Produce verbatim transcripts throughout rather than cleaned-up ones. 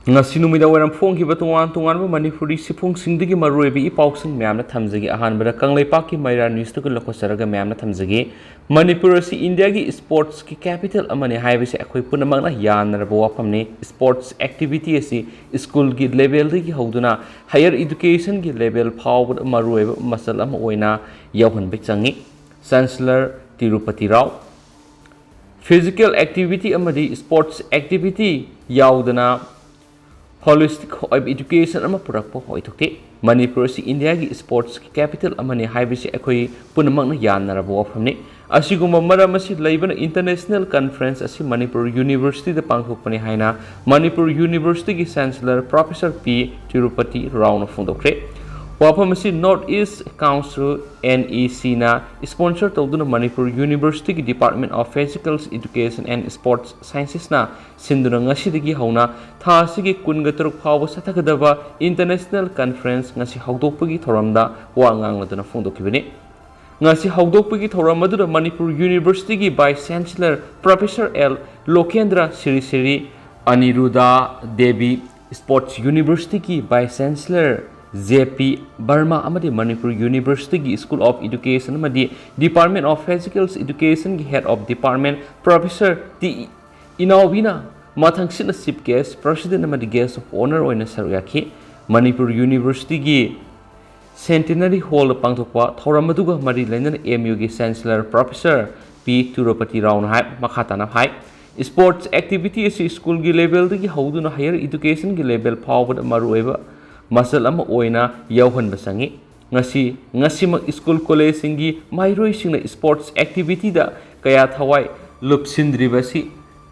ꯉꯁꯤ ꯅꯨꯃꯤꯗꯥꯡ ꯋꯥꯏꯔꯝ ꯐꯣꯡꯈꯤꯕ ꯇꯣꯉꯥꯟ ꯇꯣꯉꯥꯟꯕ ꯃꯅꯤꯄꯨꯔꯤ ꯁꯤꯐꯨꯡꯁꯤꯡꯗꯒꯤ ꯃꯔꯨꯑꯣꯏꯕ ꯏ ꯄꯥꯎꯁꯤꯡ ꯃꯌꯥꯝꯅ ꯊꯝꯖꯒꯦ꯫ ꯑꯍꯥꯟꯕꯗ ꯀꯪꯂꯩꯄꯥꯛꯀꯤ ꯃꯩꯔꯥ ꯅ꯭ꯌꯨꯁꯇꯒꯤ ꯂꯧꯈꯠꯆꯔꯒ ꯃꯌꯥꯝꯅ ꯊꯝꯖꯒꯦ꯫ ꯃꯅꯤꯄꯨꯔ ꯑꯁꯤ ꯏꯟꯗꯤꯌꯥꯒꯤ ꯁ꯭ꯄꯣꯔꯠꯁꯀꯤ ꯀꯦꯄꯤꯇꯦꯜ ꯑꯃꯅꯤ ꯍꯥꯏꯕꯁꯤ ꯑꯩꯈꯣꯏ ꯄꯨꯝꯅꯃꯛꯅ ꯌꯥꯅꯔꯕ ꯋꯥꯐꯝꯅꯤ꯫ ꯁ꯭ꯄꯣꯔꯠꯁ ꯑꯦꯛꯇꯤꯚꯤꯇꯤ ꯑꯁꯤ ꯁ꯭ꯀꯨꯜꯒꯤ ꯂꯦꯚꯦꯜꯗꯒꯤ ꯍꯧꯗꯨꯅ ꯍꯥꯌꯔ ꯏꯗꯨꯀꯦꯁꯟꯒꯤ ꯂꯦꯚꯦꯜ ꯐꯥꯎꯕꯗ ꯃꯔꯨꯑꯣꯏꯕ ꯃꯆꯜ ꯑꯃ ꯑꯣꯏꯅ ꯌꯥꯎꯍꯟꯕ ꯆꯪꯏ꯫ Chancellor Tirupati Rao. Physical activity ꯑꯃꯗꯤ ꯁ꯭ꯄꯣꯔꯠꯁ ꯑꯦꯛꯇꯤꯚꯤꯇꯤ ꯌꯥꯎꯗꯅ ꯍꯣꯂꯤꯁꯇꯤꯛ ꯑꯣꯏꯕ ꯏꯗꯨꯀꯦꯁꯟ ꯑꯃ ꯄꯨꯔꯛꯄ ꯑꯣꯏꯊꯣꯛꯇꯦ꯫ ꯃꯅꯤꯄꯨꯔ ꯑꯁꯤ ꯏꯟꯗꯤꯌꯥꯒꯤ ꯁ꯭ꯄꯣꯔꯠꯁꯀꯤ ꯀꯦꯄꯤꯇꯦꯜ ꯑꯃꯅꯤ ꯍꯥꯏꯕꯁꯤ ꯑꯩꯈꯣꯏ ꯄꯨꯝꯅꯃꯛꯅ ꯌꯥꯅꯔꯕ ꯋꯥꯐꯝꯅꯤ꯫ ꯑꯁꯤꯒꯨꯝꯕ ꯃꯔꯝ ꯑꯁꯤ ꯂꯩꯕꯅ ꯏꯟꯇꯔꯅꯦꯁꯅꯦꯜ ꯀꯟꯐꯔꯦꯟꯁ ꯑꯁꯤ ꯃꯅꯤꯄꯨꯔ ꯌꯨꯅꯤꯚꯔꯁꯤꯇꯤꯗ ꯄꯥꯡꯊꯣꯛꯄꯅꯤ ꯍꯥꯏꯅ ꯃꯅꯤꯄꯨꯔ ꯌꯨꯅꯤꯚꯔꯁꯤꯇꯤꯒꯤ ꯆꯥꯟꯁꯦꯂꯔ ꯄ꯭ꯔꯣꯐꯦꯁꯔ ꯄꯤ ꯇꯤꯔꯨꯄꯇꯤ ꯔꯥꯎꯅ ꯐꯣꯡꯗꯣꯛꯈ꯭ꯔꯦ꯫ ꯋꯥꯐꯝ ꯑꯁꯤ ꯅꯣꯔꯠ ꯏꯁ ꯀꯥꯎꯟꯁꯤꯜ, NEC, ꯅ ꯁ꯭ꯄꯣꯟꯁꯔ ꯇꯧꯗꯨꯅ ꯃꯅꯤꯄꯨꯔ ꯌꯨꯅꯤꯚꯔꯁꯤꯇꯤꯒꯤ Department of Physical Education and Sports Sciences ꯅ ꯁꯤꯟꯗꯨꯅ ꯉꯁꯤꯗꯒꯤ ꯍꯧꯅ ꯊꯥ ꯑꯁꯤꯒꯤ ꯀꯨꯟꯒ ꯇꯔꯨꯛ ꯐꯥꯎꯕ ꯆꯠꯊꯒꯗꯕ ꯏꯟꯇꯔꯅꯦꯁꯅꯦꯜ ꯀꯟꯐꯔꯦꯟꯁ ꯉꯁꯤ ꯍꯧꯗꯣꯛꯄꯒꯤ ꯊꯧꯔꯝꯗ ꯋꯥ ꯉꯥꯡꯂꯗꯨꯅ ꯐꯣꯡꯗꯣꯛꯈꯤꯕꯅꯤ꯫ ꯉꯁꯤ ꯍꯧꯗꯣꯛꯄꯒꯤ ꯊꯧꯔꯝ ꯑꯗꯨꯗ ꯃꯅꯤꯄꯨꯔ ꯌꯨꯅꯤꯚꯔꯁꯤꯇꯤꯒꯤ vice chancellor professor L Lokendra ꯁꯤꯔꯤ ꯁꯤꯔꯤ, ꯑꯅꯤꯔꯨꯗꯥ ꯗꯦꯕꯤ, ꯁ꯭ꯄꯣꯔꯠꯁ ꯌꯨꯅꯤꯚꯔꯁꯤꯇꯤꯒꯤ vice chancellor J P Barma ꯑꯃꯗꯤ ꯃꯅꯤꯄꯨꯔ ꯌꯨꯅꯤꯚꯔꯁꯤꯇꯤꯒꯤ ꯁ꯭ꯀꯨꯜ ꯑꯣꯐ ꯏꯗꯨꯀꯦꯁꯟ ꯑꯃꯗꯤ Department of Physical Education ꯒꯤ Head of Department professor T ꯏꯅꯥꯎꯕꯤꯅ ꯃꯊꯪꯁꯤꯠꯅ ꯆꯤꯐ ꯒꯦꯁ, ꯄ꯭ꯔꯦꯁꯤꯗꯦꯟꯠ ꯑꯃꯗꯤ ꯒꯦꯁ ꯑꯣꯐ ꯑꯣꯅꯔ ꯑꯣꯏꯅ ꯁꯔꯨꯛ ꯌꯥꯈꯤ꯫ ꯃꯅꯤꯄꯨꯔ ꯌꯨꯅꯤꯚꯔꯁꯤꯇꯤꯒꯤ ꯁꯦꯟꯇꯤꯅꯔꯤ ꯍꯣꯜꯗ ꯄꯥꯡꯊꯣꯛꯄ ꯊꯧꯔꯝ ꯑꯗꯨꯒ ꯃꯔꯤ ꯂꯩꯅꯅ ꯑꯦꯝ ꯌꯨꯒꯤ ꯆꯥꯟꯁꯦꯂꯔ ꯄ꯭ꯔꯣꯐꯦꯁꯔ ꯄꯤ ꯇꯤꯔꯨꯄꯇꯤ ꯔꯥꯎꯅ ꯍꯥꯏ, ꯃꯈꯥ ꯇꯥꯅ ꯍꯥꯏ, ꯁ꯭ꯄꯣꯔꯠꯁ ꯑꯦꯛꯇꯤꯚꯤꯇꯤ ꯑꯁꯤ ꯁ꯭ꯀꯨꯜꯒꯤ ꯂꯦꯚꯦꯜꯗꯒꯤ ꯍꯧꯗꯨꯅ ꯍꯥꯌꯔ ꯏꯗꯨꯀꯦꯁꯟꯒꯤ ꯂꯦꯚꯦꯜ ꯐꯥꯎꯕꯗ ꯃꯔꯨꯑꯣꯏꯕ ꯃꯆꯜ ꯑꯃ ꯑꯣꯏꯅ ꯌꯥꯎꯍꯟꯕ ꯆꯪꯏ꯫ ꯉꯁꯤ, ꯉꯁꯤꯃꯛ ꯁ꯭ꯀꯨꯜ ꯀꯣꯂꯦꯖꯁꯤꯡꯒꯤ ꯃꯍꯩꯔꯣꯏꯁꯤꯡꯅ ꯁ꯭ꯄꯣꯔꯠꯁ ꯑꯦꯛꯇꯤꯚꯤꯇꯤꯗ ꯀꯌꯥ ꯊꯋꯥꯏ ꯂꯨꯞꯁꯤꯟꯗ꯭ꯔꯤꯕꯁꯤ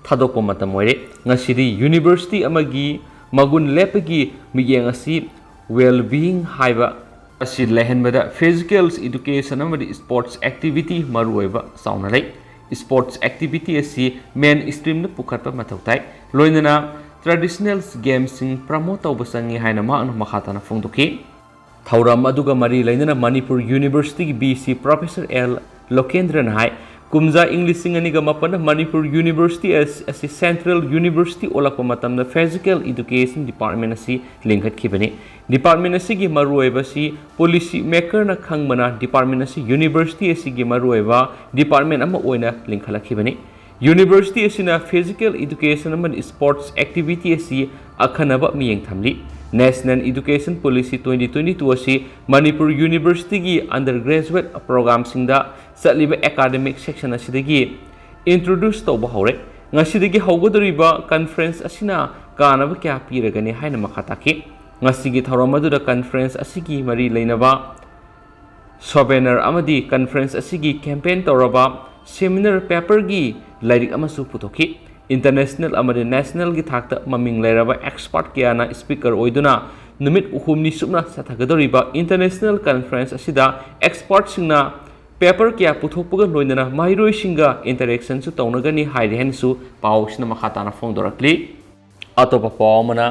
ꯊꯥꯗꯣꯛꯄ ꯃꯇꯝ ꯑꯣꯏꯔꯦ꯫ ꯉꯁꯤꯗꯤ ꯌꯨꯅꯤꯚꯔꯁꯤꯇꯤ ꯑꯃꯒꯤ ꯃꯒꯨꯟ ꯂꯦꯞꯄꯒꯤ ꯃꯤꯠꯌꯦꯡ ꯑꯁꯤ well-being ꯍꯥꯏꯕ ꯑꯁꯤ ꯂꯩꯍꯟꯕꯗ ꯐꯤꯖꯤꯀꯦꯜ ꯏꯗꯨꯀꯦꯁꯟ ꯑꯃꯗꯤ ꯁ꯭ꯄꯣꯔꯠꯁ ꯑꯦꯛꯇꯤꯚꯤꯇꯤ ꯃꯔꯨꯑꯣꯏꯕ ꯆꯥꯎꯅ ꯂꯩ꯫ ꯁ꯭ꯄꯣꯔꯠꯁ ꯑꯦꯛꯇꯤꯚꯤꯇꯤ ꯑꯁꯤ ꯃꯦꯟ ꯁ꯭ꯇ꯭ꯔꯤꯝꯗ ꯄꯨꯈꯠꯄ ꯃꯊꯧ ꯇꯥꯏ꯫ ꯂꯣꯏꯅꯅ ꯇ꯭ꯔꯦꯗꯤꯁꯅꯦꯜ ꯒꯦꯝꯁꯤꯡ ꯄ꯭ꯔꯃꯣꯠ ꯇꯧꯕ ꯆꯪꯏ ꯍꯥꯏꯅ ꯃꯍꯥꯛꯅ ꯃꯈꯥ ꯇꯥꯅ ꯐꯣꯡꯗꯣꯛꯈꯤ꯫ ꯊꯧꯔꯝ ꯑꯗꯨꯒ ꯃꯔꯤ ꯂꯩꯅꯅ ꯃꯅꯤꯄꯨꯔ ꯌꯨꯅꯤꯚꯔꯁꯤꯇꯤꯒꯤ ꯚꯤ ꯁꯤ ꯄ꯭ꯔꯣꯐꯦꯁꯔ ꯑꯦꯜ ꯂꯣꯀꯦꯟꯗ꯭ꯔꯅ ꯍꯥꯏ, ꯀꯨꯝꯖꯥ ꯏꯪ ꯂꯤꯁꯤꯡ ꯑꯅꯤꯒ ꯃꯥꯄꯟꯗ ꯃꯅꯤꯄꯨꯔ ꯌꯨꯅꯤꯚꯔꯁꯤꯇꯤ ꯑꯁ-, ꯑꯁꯤ ꯁꯦꯟꯇ꯭ꯔꯦꯜ ꯌꯨꯅꯤꯚꯔꯁꯤꯇꯤ ꯑꯣꯜꯂꯛꯄ ꯃꯇꯝꯗ ꯐꯤꯖꯤꯀꯦꯜ ꯏꯗꯨꯀꯦꯁꯟ ꯗꯤꯄꯥꯔꯠꯃꯦꯟ ꯑꯁꯤ ꯂꯤꯡꯈꯠꯈꯤꯕꯅꯤ꯫ ꯗꯤꯄꯥꯔꯠꯃꯦꯟ ꯑꯁꯤꯒꯤ ꯃꯔꯨꯑꯣꯏꯕ ꯑꯁꯤ ꯄꯣꯂꯤꯁꯤ ꯃꯦꯀꯔꯅ ꯈꯪꯕꯅ ꯗꯤꯄꯥꯔꯠꯃꯦꯟ ꯑꯁꯤ ꯌꯨꯅꯤꯚꯔꯁꯤꯇꯤ ꯑꯁꯤꯒꯤ ꯃꯔꯨꯑꯣꯏꯕ ꯗꯤꯄꯥꯔꯠꯃꯦꯟ ꯑꯃ ꯑꯣꯏꯅ ꯂꯤꯡꯈꯠꯂꯛꯈꯤꯕꯅꯤ꯫ ꯌꯨꯅꯤꯚꯔꯁꯤꯇꯤ ꯑꯁꯤꯅ ꯐꯤꯖꯤꯀꯦꯜ ꯏꯗꯨꯀꯦꯁꯟ ꯑꯃꯗꯤ ꯁ꯭ꯄꯣꯔꯠꯁ ꯑꯦꯛꯇꯤꯚꯤꯇꯤ ꯑꯁꯤ ꯑꯈꯟꯅꯕ ꯃꯤꯠꯌꯦꯡ ꯊꯝꯂꯤ꯫ National education policy twenty twenty two ꯑꯁꯤ ꯃꯅꯤꯄꯨꯔ ꯌꯨꯅꯤꯚꯔꯁꯤꯇꯤꯒꯤ ꯑꯟꯗꯔ ꯒ꯭ꯔꯦꯖꯨꯋꯦꯠ ꯄ꯭ꯔꯣꯒ꯭ꯔꯥꯝꯁꯤꯡꯗ ꯆꯠꯂꯤꯕ ꯑꯦꯀꯥꯗꯃꯤꯛ ꯁꯦꯛꯁꯟ ꯑꯁꯤꯗꯒꯤ ꯏꯟꯇ꯭ꯔꯣꯗ꯭ꯌꯨꯁ ꯇꯧꯕ ꯍꯧꯔꯦ꯫ ꯉꯁꯤꯗꯒꯤ ꯍꯧꯒꯗꯧꯔꯤꯕ ꯀꯟꯐꯔꯦꯟꯁ ꯑꯁꯤꯅ ꯀꯥꯟꯅꯕ ꯀꯌꯥ ꯄꯤꯔꯒꯅꯤ ꯍꯥꯏꯅ ꯃꯈꯥ ꯇꯥꯈꯤ꯫ ꯉꯁꯤꯒꯤ ꯊꯧꯔꯝ ꯑꯗꯨꯗ ꯀꯟꯐꯔꯦꯟꯁ ꯑꯁꯤꯒꯤ ꯃꯔꯤ ꯂꯩꯅꯕ ꯁꯣꯚꯦꯅꯔ ꯑꯃꯗꯤ ꯀꯟꯐꯔꯦꯟꯁ ꯑꯁꯤꯒꯤ ꯀꯦꯝꯄꯦꯟ ꯇꯧꯔꯕ ꯁꯦꯃꯤꯅꯥꯔ ꯄꯦꯄꯔꯒꯤ ꯂꯥꯏꯔꯤꯛ ꯑꯃꯁꯨ ꯄꯨꯊꯣꯛꯈꯤ꯫ ꯏꯟꯇꯔꯅꯦꯁꯅꯦꯜ ꯑꯃꯗꯤ ꯅꯦꯁꯅꯦꯜꯒꯤ ꯊꯥꯛꯇ ꯃꯃꯤꯡ ꯂꯩꯔꯕ ꯑꯦꯛꯁꯄꯔꯠ ꯀꯌꯥꯅ ꯁ꯭ꯄꯤꯀꯔ ꯑꯣꯏꯗꯨꯅ ꯅꯨꯃꯤꯠ ꯍꯨꯝꯅꯤ ꯆꯨꯞꯅ ꯆꯠꯊꯒꯗꯧꯔꯤꯕ ꯏꯟꯇꯔꯅꯦꯁꯅꯦꯜ ꯀꯟꯐꯔꯦꯟꯁ ꯑꯁꯤꯗ ꯑꯦꯛꯁꯄꯔꯠꯁꯤꯡꯅ ꯄꯦꯄꯔ ꯀꯌꯥ ꯄꯨꯊꯣꯛꯄꯒ ꯂꯣꯏꯅꯅ ꯃꯍꯩꯔꯣꯏꯁꯤꯡꯒ ꯏꯟꯇꯔꯦꯛꯁꯟꯁꯨ ꯇꯧꯅꯒꯅꯤ ꯍꯥꯏꯔꯤ ꯍꯥꯏꯅꯁꯨ ꯄꯥꯎꯁꯤꯅ ꯃꯈꯥ ꯇꯥꯅ ꯐꯣꯡꯗꯣꯔꯛꯂꯤ꯫ ꯑꯇꯣꯞꯄ ꯄꯥꯎ ꯑꯃꯅ,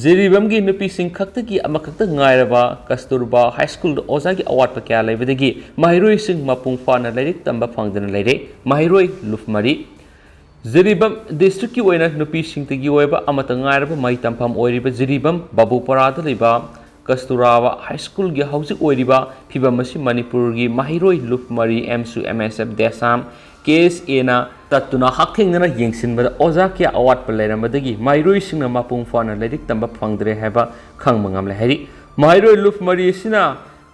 ꯖꯤꯔꯤꯕꯥꯝꯒꯤ ꯅꯨꯄꯤꯁꯤꯡ ꯈꯛꯇꯒꯤ ꯑꯃꯈꯛꯇ ꯉꯥꯏꯔꯕ ꯀꯁꯇꯨꯔꯕꯥ ꯍꯥꯏ ꯁ꯭ꯀꯨꯜꯗ ꯑꯣꯖꯥꯒꯤ ꯑꯋꯥꯠꯄ ꯀꯌꯥ ꯂꯩꯕꯗꯒꯤ ꯃꯍꯩꯔꯣꯏꯁꯤꯡ ꯃꯄꯨꯡ ꯐꯥꯅ ꯂꯥꯏꯔꯤꯛ ꯇꯝꯕ ꯐꯪꯗꯅ ꯂꯩꯔꯦ꯫ ꯃꯍꯩꯔꯣꯏ ꯂꯨꯞ ꯃꯔꯤ꯫ ꯖꯤꯔꯤꯕꯥꯝ ꯗꯤꯁꯇ꯭ꯔꯤꯛꯀꯤ ꯑꯣꯏꯅ ꯅꯨꯄꯤꯁꯤꯡꯇꯒꯤ ꯑꯣꯏꯕ ꯑꯃꯠꯇ ꯉꯥꯏꯔꯕ ꯃꯍꯩ ꯇꯝꯐꯝ ꯑꯣꯏꯔꯤꯕ ꯖꯤꯔꯤꯕꯥꯝ ꯕꯥꯕꯨꯄꯥꯔꯥꯗ ꯂꯩꯕ ꯀꯁꯇꯨꯔꯥꯕꯥ ꯍꯥꯏ ꯁ꯭ꯀꯨꯜꯒꯤ ꯍꯧꯖꯤꯛ ꯑꯣꯏꯔꯤꯕ ꯐꯤꯕꯝ ꯑꯁꯤ ꯃꯅꯤꯄꯨꯔꯒꯤ ꯃꯍꯩꯔꯣꯏ ꯂꯨꯞ ꯃꯔꯤ ꯑꯦꯝꯁꯨ ꯑꯦꯝ ꯑꯦꯁ ꯑꯦꯐ ꯗꯦꯁꯥꯝ ꯀꯦ ꯑꯦꯁ ꯑꯦꯅ ꯇꯠꯇꯨꯅ ꯍꯛꯊꯦꯡꯅꯅ ꯌꯦꯡꯁꯤꯟꯕꯗ ꯑꯣꯖꯥ ꯀꯌꯥ ꯑꯋꯥꯠꯄ ꯂꯩꯔꯝꯕꯗꯒꯤ ꯃꯍꯩꯔꯣꯏꯁꯤꯡꯅ ꯃꯄꯨꯡ ꯐꯥꯅ ꯂꯥꯏꯔꯤꯛ ꯇꯝꯕ ꯐꯪꯗ꯭ꯔꯦ ꯍꯥꯏꯕ ꯈꯪꯕ ꯉꯝꯂꯦ ꯍꯥꯏꯔꯤ꯫ ꯃꯍꯩꯔꯣꯏ ꯂꯨꯞ ꯃꯔꯤ ꯑꯁꯤꯅ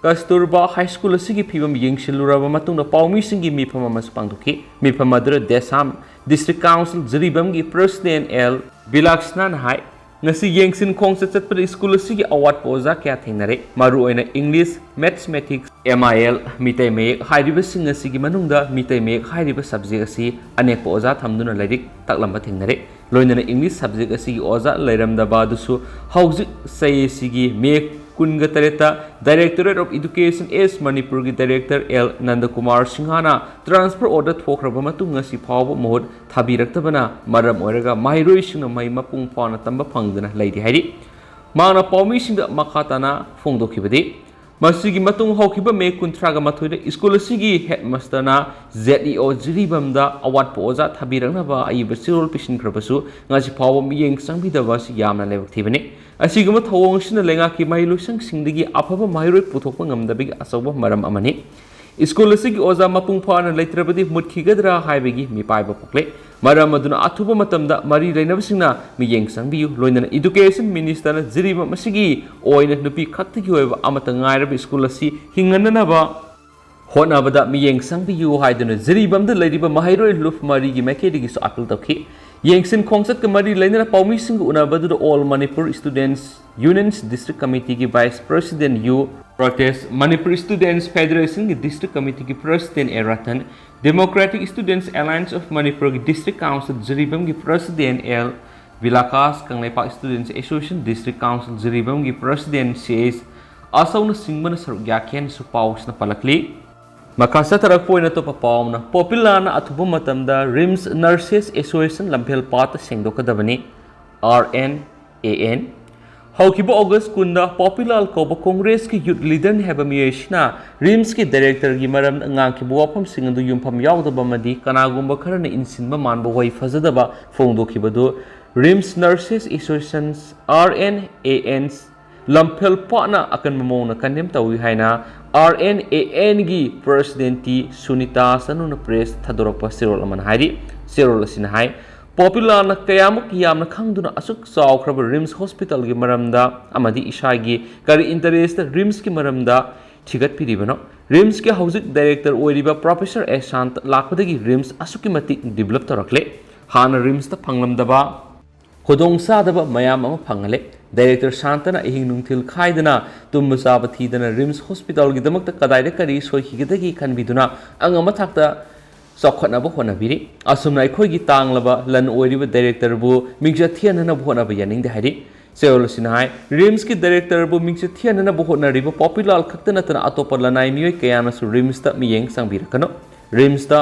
ꯀꯁꯇꯨꯔꯕꯥ ꯍꯥꯏ ꯁ꯭ꯀꯨꯜ ꯑꯁꯤꯒꯤ ꯐꯤꯕꯝ ꯌꯦꯡꯁꯤꯜꯂꯨꯔꯕ ꯃꯇꯨꯡꯗ ꯄꯥꯎꯃꯤꯁꯤꯡꯒꯤ ꯃꯤꯐꯝ ꯑꯃꯁꯨ ꯄꯥꯡꯊꯣꯛꯈꯤ꯫ ꯃꯤꯐꯝ ꯑꯗꯨꯗ ꯗꯦꯁꯥꯝ ꯗꯤꯁꯇ꯭ꯔꯤꯛ ꯀꯥꯎꯟꯁꯤꯜ ꯖꯤꯔꯤꯕꯥꯝꯒꯤ ꯄ꯭ꯔꯁꯤꯗꯦꯟ ꯑꯦꯜ ꯕꯤꯂꯥꯛꯁꯅꯥꯅ ꯍꯥꯏ, ꯉꯁꯤ ꯌꯦꯡꯁꯤꯟ ꯈꯣꯡꯆꯠ ꯆꯠꯄꯗ ꯁ꯭ꯀꯨꯜ ꯑꯁꯤꯒꯤ ꯑꯋꯥꯠꯄ ꯑꯣꯖꯥ ꯀꯌꯥ ꯊꯦꯡꯅꯔꯦ꯫ ꯃꯔꯨꯑꯣꯏꯅ ꯏꯪꯂꯤꯁ, ꯃꯦꯊꯃꯦꯇꯤꯛꯁ, ꯑꯦꯝ ꯑꯥꯏ ꯑꯦꯜ, ꯃꯤꯇꯩ ꯃꯌꯦꯛ ꯍꯥꯏꯔꯤꯕꯁꯤꯡ ꯑꯁꯤꯒꯤ ꯃꯅꯨꯡꯗ ꯃꯤꯇꯩ ꯃꯌꯦꯛ ꯍꯥꯏꯔꯤꯕ ꯁꯕꯖꯦꯛ ꯑꯁꯤ ꯑꯅꯦꯛꯄ ꯑꯣꯖꯥ ꯊꯝꯗꯨꯅ ꯂꯥꯏꯔꯤꯛ ꯇꯥꯛꯂꯝꯕ ꯊꯦꯡꯅꯔꯦ꯫ ꯂꯣꯏꯅꯅ ꯏꯪꯂꯤꯁ ꯁꯕꯖꯦꯛ ꯑꯁꯤꯒꯤ ꯑꯣꯖꯥ ꯂꯩꯔꯝꯗꯕ ꯑꯗꯨꯁꯨ ꯍꯧꯖꯤꯛ ꯆꯍꯤ ꯑꯁꯤꯒꯤ ꯃꯦ ꯀꯨꯟꯒ ꯇꯔꯦꯠꯇ Directorate of Education East ꯃꯅꯤꯄꯨꯔꯒꯤ ꯗꯥꯏꯔꯦꯛꯇꯔ ꯑꯦꯜ ꯅꯟꯗꯀꯨꯃꯥꯔ ꯁꯤꯡꯍꯅ ꯇ꯭ꯔꯥꯟꯁꯐꯔ ꯑꯣꯔꯗꯔ ꯊꯣꯛꯈ꯭ꯔꯕ ꯃꯇꯨꯡ ꯉꯁꯤ ꯐꯥꯎꯕ ꯃꯍꯨꯠ ꯊꯥꯕꯤꯔꯛꯇꯕꯅ ꯃꯔꯝ ꯑꯣꯏꯔꯒ ꯃꯍꯩꯔꯣꯏꯁꯤꯡꯅ ꯃꯍꯩ ꯃꯄꯨꯡ ꯐꯥꯅ ꯇꯝꯕ ꯐꯪꯗꯅ ꯂꯩꯔꯤ ꯍꯥꯏꯔꯤ꯫ ꯃꯍꯥꯛꯅ ꯄꯥꯎꯃꯤꯁꯤꯡꯗ ꯃꯈꯥ ꯇꯥꯅ ꯐꯣꯡꯗꯣꯛꯈꯤꯕꯗꯤ, ꯃꯁꯤꯒꯤ ꯃꯇꯨꯡ ꯍꯧꯈꯤꯕ ꯃꯦ ꯀꯨꯟꯊ꯭ꯔꯥꯒ ꯃꯥꯊꯣꯏꯗ ꯁ꯭ꯀꯨꯜ ꯑꯁꯤꯒꯤ ꯍꯦꯗꯃꯥꯁꯇꯔꯅ ꯖꯦꯠ ꯏ ꯑꯣ ꯖꯤꯔꯤꯕꯥꯝꯗ ꯑꯋꯥꯠꯄ ꯑꯣꯖꯥ ꯊꯥꯕꯤꯔꯛꯅꯕ ꯑꯏꯕ ꯆꯦꯔꯣꯜ ꯄꯤꯁꯤꯟꯈ꯭ꯔꯕꯁꯨ ꯉꯁꯤ ꯐꯥꯎꯕ ꯃꯤꯠꯌꯦꯡ ꯆꯪꯕꯤꯗꯕ ꯑꯁꯤ ꯌꯥꯝꯅ ꯂꯥꯏꯕꯛ ꯊꯤꯕꯅꯤ꯫ ꯑꯁꯤꯒꯨꯝꯕ ꯊꯧꯑꯣꯡ ꯑꯁꯤꯅ ꯂꯩꯉꯥꯛꯀꯤ ꯃꯍꯩꯂꯣꯏꯁꯪꯁꯤꯡꯗꯒꯤ ꯑꯐꯕ ꯃꯍꯩꯔꯣꯏ ꯄꯨꯊꯣꯛꯄ ꯉꯝꯗꯕꯒꯤ ꯑꯆꯧꯕ ꯃꯔꯝ ꯑꯃꯅꯤ꯫ ꯁ꯭ꯀꯨꯜ ꯑꯁꯤꯒꯤ ꯑꯣꯖꯥ ꯃꯄꯨꯡ ꯐꯥꯅ ꯂꯩꯇ꯭ꯔꯕꯗꯤ ꯃꯨꯠꯈꯤꯒꯗ꯭ꯔꯥ ꯍꯥꯏꯕꯒꯤ ꯃꯤꯄꯥꯏꯕ ꯄꯣꯛꯂꯦ꯫ ꯃꯔꯝ ꯑꯗꯨꯅ ꯑꯊꯨꯕ ꯃꯇꯝꯗ ꯃꯔꯤ ꯂꯩꯅꯕꯁꯤꯡꯅ ꯃꯤꯠꯌꯦꯡ ꯆꯪꯕꯤꯌꯨ꯫ ꯂꯣꯏꯅꯅ ꯏꯗꯨꯀꯦꯁꯟ ꯃꯤꯅꯤꯁꯇꯔꯅ ꯖꯤꯔꯤꯕꯥꯝ ꯑꯁꯤꯒꯤ ꯑꯣꯏꯅ ꯅꯨꯄꯤ ꯈꯛꯇꯒꯤ ꯑꯣꯏꯕ ꯑꯃꯠꯇ ꯉꯥꯏꯔꯕ ꯁ꯭ꯀꯨꯜ ꯑꯁꯤ ꯍꯤꯡꯍꯟꯅꯅꯕ ꯍꯣꯠꯅꯕꯗ ꯃꯤꯠꯌꯦꯡ ꯆꯪꯕꯤꯌꯨ ꯍꯥꯏꯗꯨꯅ ꯖꯤꯔꯤꯕꯥꯝꯗ ꯂꯩꯔꯤꯕ ꯃꯍꯩꯔꯣꯏ ꯂꯨꯞ ꯃꯔꯤꯒꯤ ꯃꯥꯏꯀꯩꯗꯒꯤꯁꯨ ꯑꯥꯄꯤꯜ ꯇꯧꯈꯤ꯫ ꯌꯦꯡꯁꯤꯟ ꯈꯣꯡꯆꯠꯀ ꯃꯔꯤ ꯂꯩꯅꯅ ꯄꯥꯎꯃꯤꯁꯤꯡꯒ ꯎꯅꯕꯗꯨꯗ All Manipur Students Union's District Committeeꯒꯤ Vice President U Pratesh, Manipur Students Federationꯒꯤ District Committeeꯒꯤ President A Ratan, Democratic Students Alliance of Manipurꯒꯤ District Council ꯖꯤꯔꯤꯕꯥꯝꯒꯤ President L Bilakash, Kangleipak Students Association District Council ꯖꯤꯔꯤꯕꯥꯝꯒꯤ President ꯁꯤ ꯑꯦꯁ ꯑꯁꯧꯅꯆꯤꯡꯕꯅ ꯁꯔꯨꯛ ꯌꯥꯈꯤ ꯍꯥꯏꯅꯁꯨ ꯄꯥꯎꯁꯤꯅ ꯄꯜꯂꯛꯂꯤ꯫ ꯃꯈꯥ ꯆꯠꯊꯔꯛꯄ ꯑꯣꯏꯅ ꯑꯇꯣꯞꯄ ꯄꯥꯎ ꯑꯃꯅ, ꯄꯣꯄꯤꯂꯥꯅ ꯑꯊꯨꯕ ꯃꯇꯝꯗ ꯔꯤꯝꯁ ꯅꯔꯁꯦꯁ ꯑꯦꯁꯣꯁꯤꯌꯦꯁꯟ ꯂꯝꯐꯦꯜ ꯄꯥꯠꯇ ꯁꯦꯡꯗꯣꯛꯀꯗꯕꯅꯤ, ꯑꯥꯔ ꯑꯦꯟ ꯑꯦ ꯑꯦꯟ꯫ ꯍꯧꯈꯤꯕ ꯑꯣꯒꯁ ꯀꯨꯟꯗ ꯄꯣꯄꯤꯂꯥꯜ ꯀꯧꯕ ꯀꯣꯡꯒ꯭ꯔꯦꯁꯀꯤ ꯌꯨꯠ ꯂꯤꯗꯔꯅꯤ ꯍꯥꯏꯕ ꯃꯤꯑꯣꯏ ꯑꯁꯤꯅ ꯔꯤꯝꯁꯀꯤ ꯗꯥꯏꯔꯦꯛꯇꯔꯒꯤ ꯃꯔꯝꯗ ꯉꯥꯡꯈꯤꯕ ꯋꯥꯐꯝꯁꯤꯡ ꯑꯗꯨ ꯌꯨꯝꯐꯝ ꯌꯥꯎꯗꯕ ꯑꯃꯗꯤ ꯀꯅꯥꯒꯨꯝꯕ ꯈꯔꯅ ꯏꯟꯁꯤꯟꯕ ꯃꯥꯟꯕ ꯋꯥꯍꯩ ꯐꯖꯗꯕ ꯐꯣꯡꯗꯣꯛꯈꯤꯕꯗꯨ RIMS nurses association, R N A N, Lamphel ꯄꯥꯠꯅ ꯑꯀꯟꯕ ꯃꯑꯣꯡꯗ ꯀꯟꯗꯦꯝ ꯇꯧꯏ ꯍꯥꯏꯅ ꯑꯥꯔ ꯑꯦꯟ ꯑꯦ ꯑꯦꯟꯒꯤ ꯄ꯭ꯔꯁꯤꯗꯦꯟꯇꯤ ꯁꯨꯅꯤꯇꯥ ꯆꯅꯨꯅ ꯄ꯭ꯔꯦꯁ ꯊꯥꯗꯣꯔꯛꯄ ꯆꯦꯔꯣꯜ ꯑꯃꯅ ꯍꯥꯏꯔꯤ꯫ ꯆꯦꯔꯣꯜ ꯑꯁꯤꯅ ꯍꯥꯏ, ꯄꯣꯄꯤꯂꯥꯅ ꯀꯌꯥꯃꯨꯛ ꯌꯥꯝꯅ ꯈꯪꯗꯨꯅ ꯑꯁꯨꯛ ꯆꯥꯎꯈ꯭ꯔꯕ ꯔꯤꯝꯁ ꯍꯣꯁꯄꯤꯇꯥꯜꯒꯤ ꯃꯔꯝꯗ ꯑꯃꯗꯤ ꯏꯁꯥꯒꯤ ꯀꯔꯤ ꯏꯟꯇꯔꯦꯁꯇ ꯔꯤꯝꯁꯀꯤ ꯃꯔꯝꯗ ꯊꯤꯒꯠꯄꯤꯔꯤꯕꯅꯣ? ꯔꯤꯝꯁꯀꯤ ꯍꯧꯖꯤꯛ ꯗꯥꯏꯔꯦꯛꯇꯔ ꯑꯣꯏꯔꯤꯕ ꯄ꯭ꯔꯣꯐꯦꯁꯔ ꯑꯦꯁꯥꯟꯇ ꯂꯥꯛꯄꯗꯒꯤ ꯔꯤꯝꯁ ꯑꯁꯨꯛꯀꯤ ꯃꯇꯤꯛ ꯗꯤꯕꯂꯞ ꯇꯧꯔꯛꯂꯦ꯫ ꯍꯥꯟꯅ ꯔꯤꯝꯁꯇ ꯐꯪꯂꯝꯗꯕ ꯈꯨꯗꯣꯡꯆꯥꯗꯕ ꯃꯌꯥꯝ ꯑꯃ ꯐꯪꯍꯜꯂꯦ꯫ ꯗꯥꯏꯔꯦꯛꯇꯔ ꯁꯥꯟꯇꯅ ꯑꯍꯤꯡ ꯅꯨꯡꯊꯤꯜ ꯈꯥꯏꯗꯅ ꯇꯨꯝꯕ ꯆꯥꯕ ꯊꯤꯗꯅ ꯔꯤꯝꯁ ꯍꯣꯁꯄꯤꯇꯥꯜꯒꯤꯗꯃꯛꯇ ꯀꯗꯥꯏꯗ ꯀꯔꯤ ꯁꯣꯏꯈꯤꯒꯗꯒꯦ ꯈꯟꯕꯤꯗꯨꯅ ꯑꯉꯝꯕ ꯊꯥꯛꯇ ꯆꯥꯎꯈꯠꯅꯕ ꯍꯣꯠꯅꯕꯤꯔꯤ꯫ ꯑꯁꯨꯝꯅ ꯑꯩꯈꯣꯏꯒꯤ ꯇꯥꯡꯂꯕ ꯂꯟ ꯑꯣꯏꯔꯤꯕ ꯗꯥꯏꯔꯦꯛꯇꯔꯕꯨ ꯃꯤꯡꯆꯠ ꯊꯤꯍꯟꯅꯅꯕ ꯍꯣꯠꯅꯕ ꯌꯥꯅꯤꯡꯗꯦ ꯍꯥꯏꯔꯤ꯫ ꯆꯦꯔꯣꯜ ꯑꯁꯤꯅ ꯍꯥꯏ, ꯔꯤꯝꯁꯀꯤ ꯗꯥꯏꯔꯦꯛꯇꯔꯕꯨ ꯃꯤꯡꯆꯠ ꯊꯤꯍꯟꯅꯅꯕ ꯍꯣꯠꯅꯔꯤꯕ ꯄꯣꯄꯤꯂꯥꯜ ꯈꯛꯇ ꯅꯠꯇꯅ ꯑꯇꯣꯞꯄ ꯂꯅꯥꯏ ꯃꯤꯑꯣꯏ ꯀꯌꯥꯅꯁꯨ ꯔꯤꯝꯁꯇ ꯃꯤꯠꯌꯦꯡ ꯆꯪꯕꯤꯔꯛꯀꯅꯨ꯫ ꯔꯤꯝꯁꯇ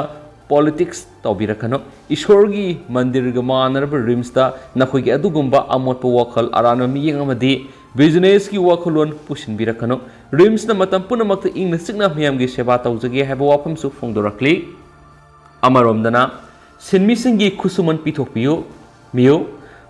ꯄꯣꯂꯤꯇꯤꯛꯁ ꯇꯧꯕꯤꯔꯛꯀꯅꯨ꯫ ꯏꯁꯣꯔꯒꯤ ꯃꯟꯗꯤꯔꯒ ꯃꯥꯟꯅꯔꯕ ꯔꯤꯝꯁꯇ ꯅꯈꯣꯏꯒꯤ ꯑꯗꯨꯒꯨꯝꯕ ꯑꯃꯣꯠꯄ ꯋꯥꯈꯜ, ꯑꯔꯥꯟꯕ ꯃꯤꯠꯌꯦꯡ ꯑꯃꯗꯤ ꯕꯤꯖꯤꯅꯦꯁꯀꯤ ꯋꯥꯈꯜꯂꯣꯟ ꯄꯨꯁꯤꯟꯕꯤꯔꯛꯀꯅꯨ꯫ ꯔꯤꯝꯁꯅ ꯃꯇꯝ ꯄꯨꯝꯅꯃꯛꯇ ꯏꯪꯅ ꯆꯤꯛꯅ ꯃꯤꯌꯥꯝꯒꯤ ꯁꯦꯕꯥ ꯇꯧꯖꯒꯦ ꯍꯥꯏꯕ ꯋꯥꯐꯝꯁꯨ ꯐꯣꯡꯗꯣꯔꯛꯂꯤ꯫ ꯑꯃꯔꯣꯝꯗꯅ, ꯁꯤꯟꯃꯤꯁꯤꯡꯒꯤ ꯈꯨꯠꯁꯨꯃꯟ ꯄꯤꯊꯣꯛꯄꯤꯌꯨ꯫ ꯃꯤꯌꯨ,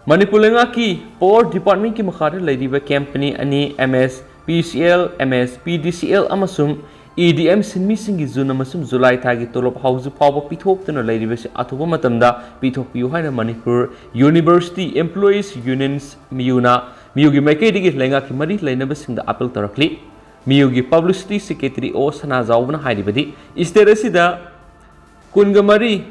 ꯃꯅꯤꯄꯨꯔ ꯂꯩꯉꯥꯛꯀꯤ ꯄꯥꯋꯔ ꯗꯤꯄꯥꯔꯠꯃꯦꯟꯠꯀꯤ ꯃꯈꯥꯗ ꯂꯩꯔꯤꯕ ꯀꯝꯄꯅꯤ ꯑꯅꯤ, M S P C L, M S P ꯗꯤ ꯁꯤ ꯑꯦꯜ ꯑꯃꯁꯨꯡ ꯏ ꯗꯤ ꯑꯦꯝ ꯁꯤꯟꯃꯤꯁꯤꯡꯒꯤ ꯖꯨꯟ ꯑꯃꯁꯨꯡ ꯖꯨꯂꯥꯏ ꯊꯥꯒꯤ ꯇꯣꯂꯣꯞ ꯍꯧꯖꯤꯛ ꯐꯥꯎꯕ ꯄꯤꯊꯣꯛꯇꯨꯅ ꯂꯩꯔꯤꯕꯁꯤ ꯑꯊꯨꯕ ꯃꯇꯝꯗ ꯄꯤꯊꯣꯛꯄꯤꯌꯨ ꯍꯥꯏꯅ ꯃꯅꯤꯄꯨꯔ ꯌꯨꯅꯤꯚꯔꯁꯤꯇꯤ ꯑꯦꯝꯄ꯭ꯂꯣꯌꯤꯁ ꯌꯨꯅꯤꯌꯟꯁ, ꯃꯤꯌꯨꯅ ꯃꯤꯌꯨꯒꯤ ꯃꯥꯏꯀꯩꯗꯒꯤ ꯂꯩꯉꯥꯛꯀꯤ ꯃꯔꯤ ꯂꯩꯅꯕꯁꯤꯡꯗ ꯑꯥꯄꯤꯜ ꯇꯧꯔꯛꯂꯤ꯫ ꯃꯤꯌꯨꯒꯤ ꯄꯕ꯭ꯂꯤꯁꯤꯇꯤ ꯁꯦꯀ꯭ꯔꯦꯇꯔꯤ ꯑꯣ ꯁꯅꯥꯖꯥꯎꯕꯅ ꯍꯥꯏꯔꯤꯕꯗꯤ, ꯏꯁꯇꯦꯠ ꯑꯁꯤꯗ ꯀꯨꯟꯒ ꯃꯔꯤ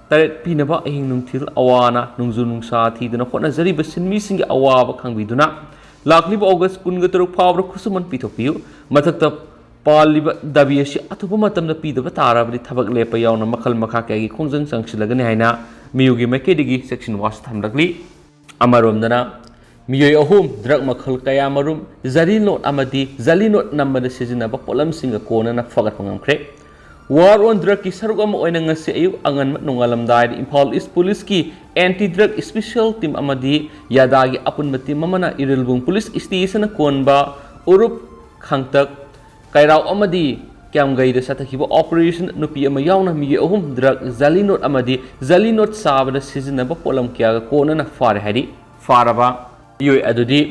ꯇꯔꯦꯠ ꯄꯤꯅꯕ ꯑꯍꯤꯡ ꯅꯨꯡꯊꯤꯜ ꯑꯋꯥꯅ ꯅꯣꯡꯖꯨ ꯅꯨꯡꯁꯥ ꯊꯤꯗꯅ ꯍꯣꯠꯅꯖꯔꯤꯕ ꯁꯤꯟꯃꯤꯁꯤꯡꯒꯤ ꯑꯋꯥꯕ ꯈꯪꯕꯤꯗꯨꯅ ꯂꯥꯛꯂꯤꯕ ꯑꯣꯒꯁ ꯀꯨꯟꯒ ꯇꯔꯨꯛ ꯐꯥꯎꯕꯗ ꯈꯨꯠꯁꯨꯃꯟ ꯄꯤꯊꯣꯛꯄꯤꯌꯨ꯫ ꯃꯊꯛꯇ ꯄꯥꯜꯂꯤꯕ ꯗꯥꯕꯤ ꯑꯁꯤ ꯑꯊꯨꯕ ꯃꯇꯝꯗ ꯄꯤꯗꯕ ꯇꯥꯔꯕꯗꯤ ꯊꯕꯛ ꯂꯦꯞꯄ ꯌꯥꯎꯅ ꯃꯈꯜ ꯃꯈꯥ ꯀꯌꯥꯒꯤ ꯈꯣꯡꯖꯪ ꯆꯪꯁꯤꯜꯂꯒꯅꯤ ꯍꯥꯏꯅ ꯃꯤꯌꯨꯒꯤ ꯃꯥꯏꯀꯩꯗꯒꯤ ꯆꯦꯛꯁꯤꯟ ꯋꯥꯁꯨ ꯊꯝꯂꯛꯂꯤ꯫ ꯑꯃꯔꯣꯝꯗꯅ, ꯃꯤꯑꯣꯏ ꯑꯍꯨꯝ ꯗ꯭ꯔꯒ ꯃꯈꯜ ꯀꯌꯥꯃꯔꯨꯝ ꯖꯂꯤ ꯅꯣꯠ ꯑꯃꯗꯤ ꯖꯂꯤ ꯅꯣꯠ ꯅꯝꯕꯗ ꯁꯤꯖꯤꯟꯅꯕ ꯄꯣꯠꯂꯝꯁꯤꯡꯒ ꯀꯣꯟꯅꯅ ꯐꯥꯒꯠꯄ ꯉꯝꯈ꯭ꯔꯦ꯫ ꯋꯥꯔ ꯑꯣꯟ ꯗ꯭ꯔꯒꯀꯤ ꯁꯔꯨꯛ ꯑꯃ ꯑꯣꯏꯅ ꯉꯁꯤ ꯑꯌꯨꯛ ꯑꯉꯟꯕ ꯅꯣꯡꯉꯥꯜꯂꯝꯗꯥꯏꯗ ꯏꯝꯐꯥꯜ ꯏꯁ ꯄꯨꯂꯤꯁꯀꯤ ꯑꯦꯟꯇꯤ ꯗ꯭ꯔꯒ ꯁ꯭ꯄꯦꯁꯤꯌꯦꯜ ꯇꯤꯝ ꯑꯃꯗꯤ ꯌꯥꯗꯥꯒꯤ ꯑꯄꯨꯟꯕ ꯇꯤꯝ ꯑꯃꯅ ꯏꯔꯤꯜꯕꯨꯡ ꯄꯨꯂꯤꯁ ꯁ꯭ꯇꯦꯁꯟꯅ ꯀꯣꯟꯕ ꯎꯔꯨꯞ, ꯈꯥꯡꯇꯛ, ꯀꯩꯔꯥꯎ ꯑꯃꯗꯤ ꯀ꯭ꯌꯥꯝꯒꯩꯗ ꯆꯠꯊꯈꯤꯕ ꯑꯣꯄꯔꯦꯁꯟ ꯅꯨꯄꯤ ꯑꯃ ꯌꯥꯎꯅ ꯃꯤꯑꯣꯏ ꯑꯍꯨꯝ ꯗ꯭ꯔꯒ ꯖꯂꯤ ꯅꯣꯠ ꯑꯃꯗꯤ ꯖꯂꯤ ꯅꯣꯠ ꯆꯥꯕꯗ ꯁꯤꯖꯤꯟꯅꯕ ꯄꯣꯠꯂꯝ ꯀꯌꯥꯒ ꯀꯣꯟꯅꯅ ꯐꯥꯔꯦ ꯍꯥꯏꯔꯤ꯫ ꯐꯥꯔꯕ ꯃꯤꯑꯣꯏ ꯑꯗꯨꯗꯤ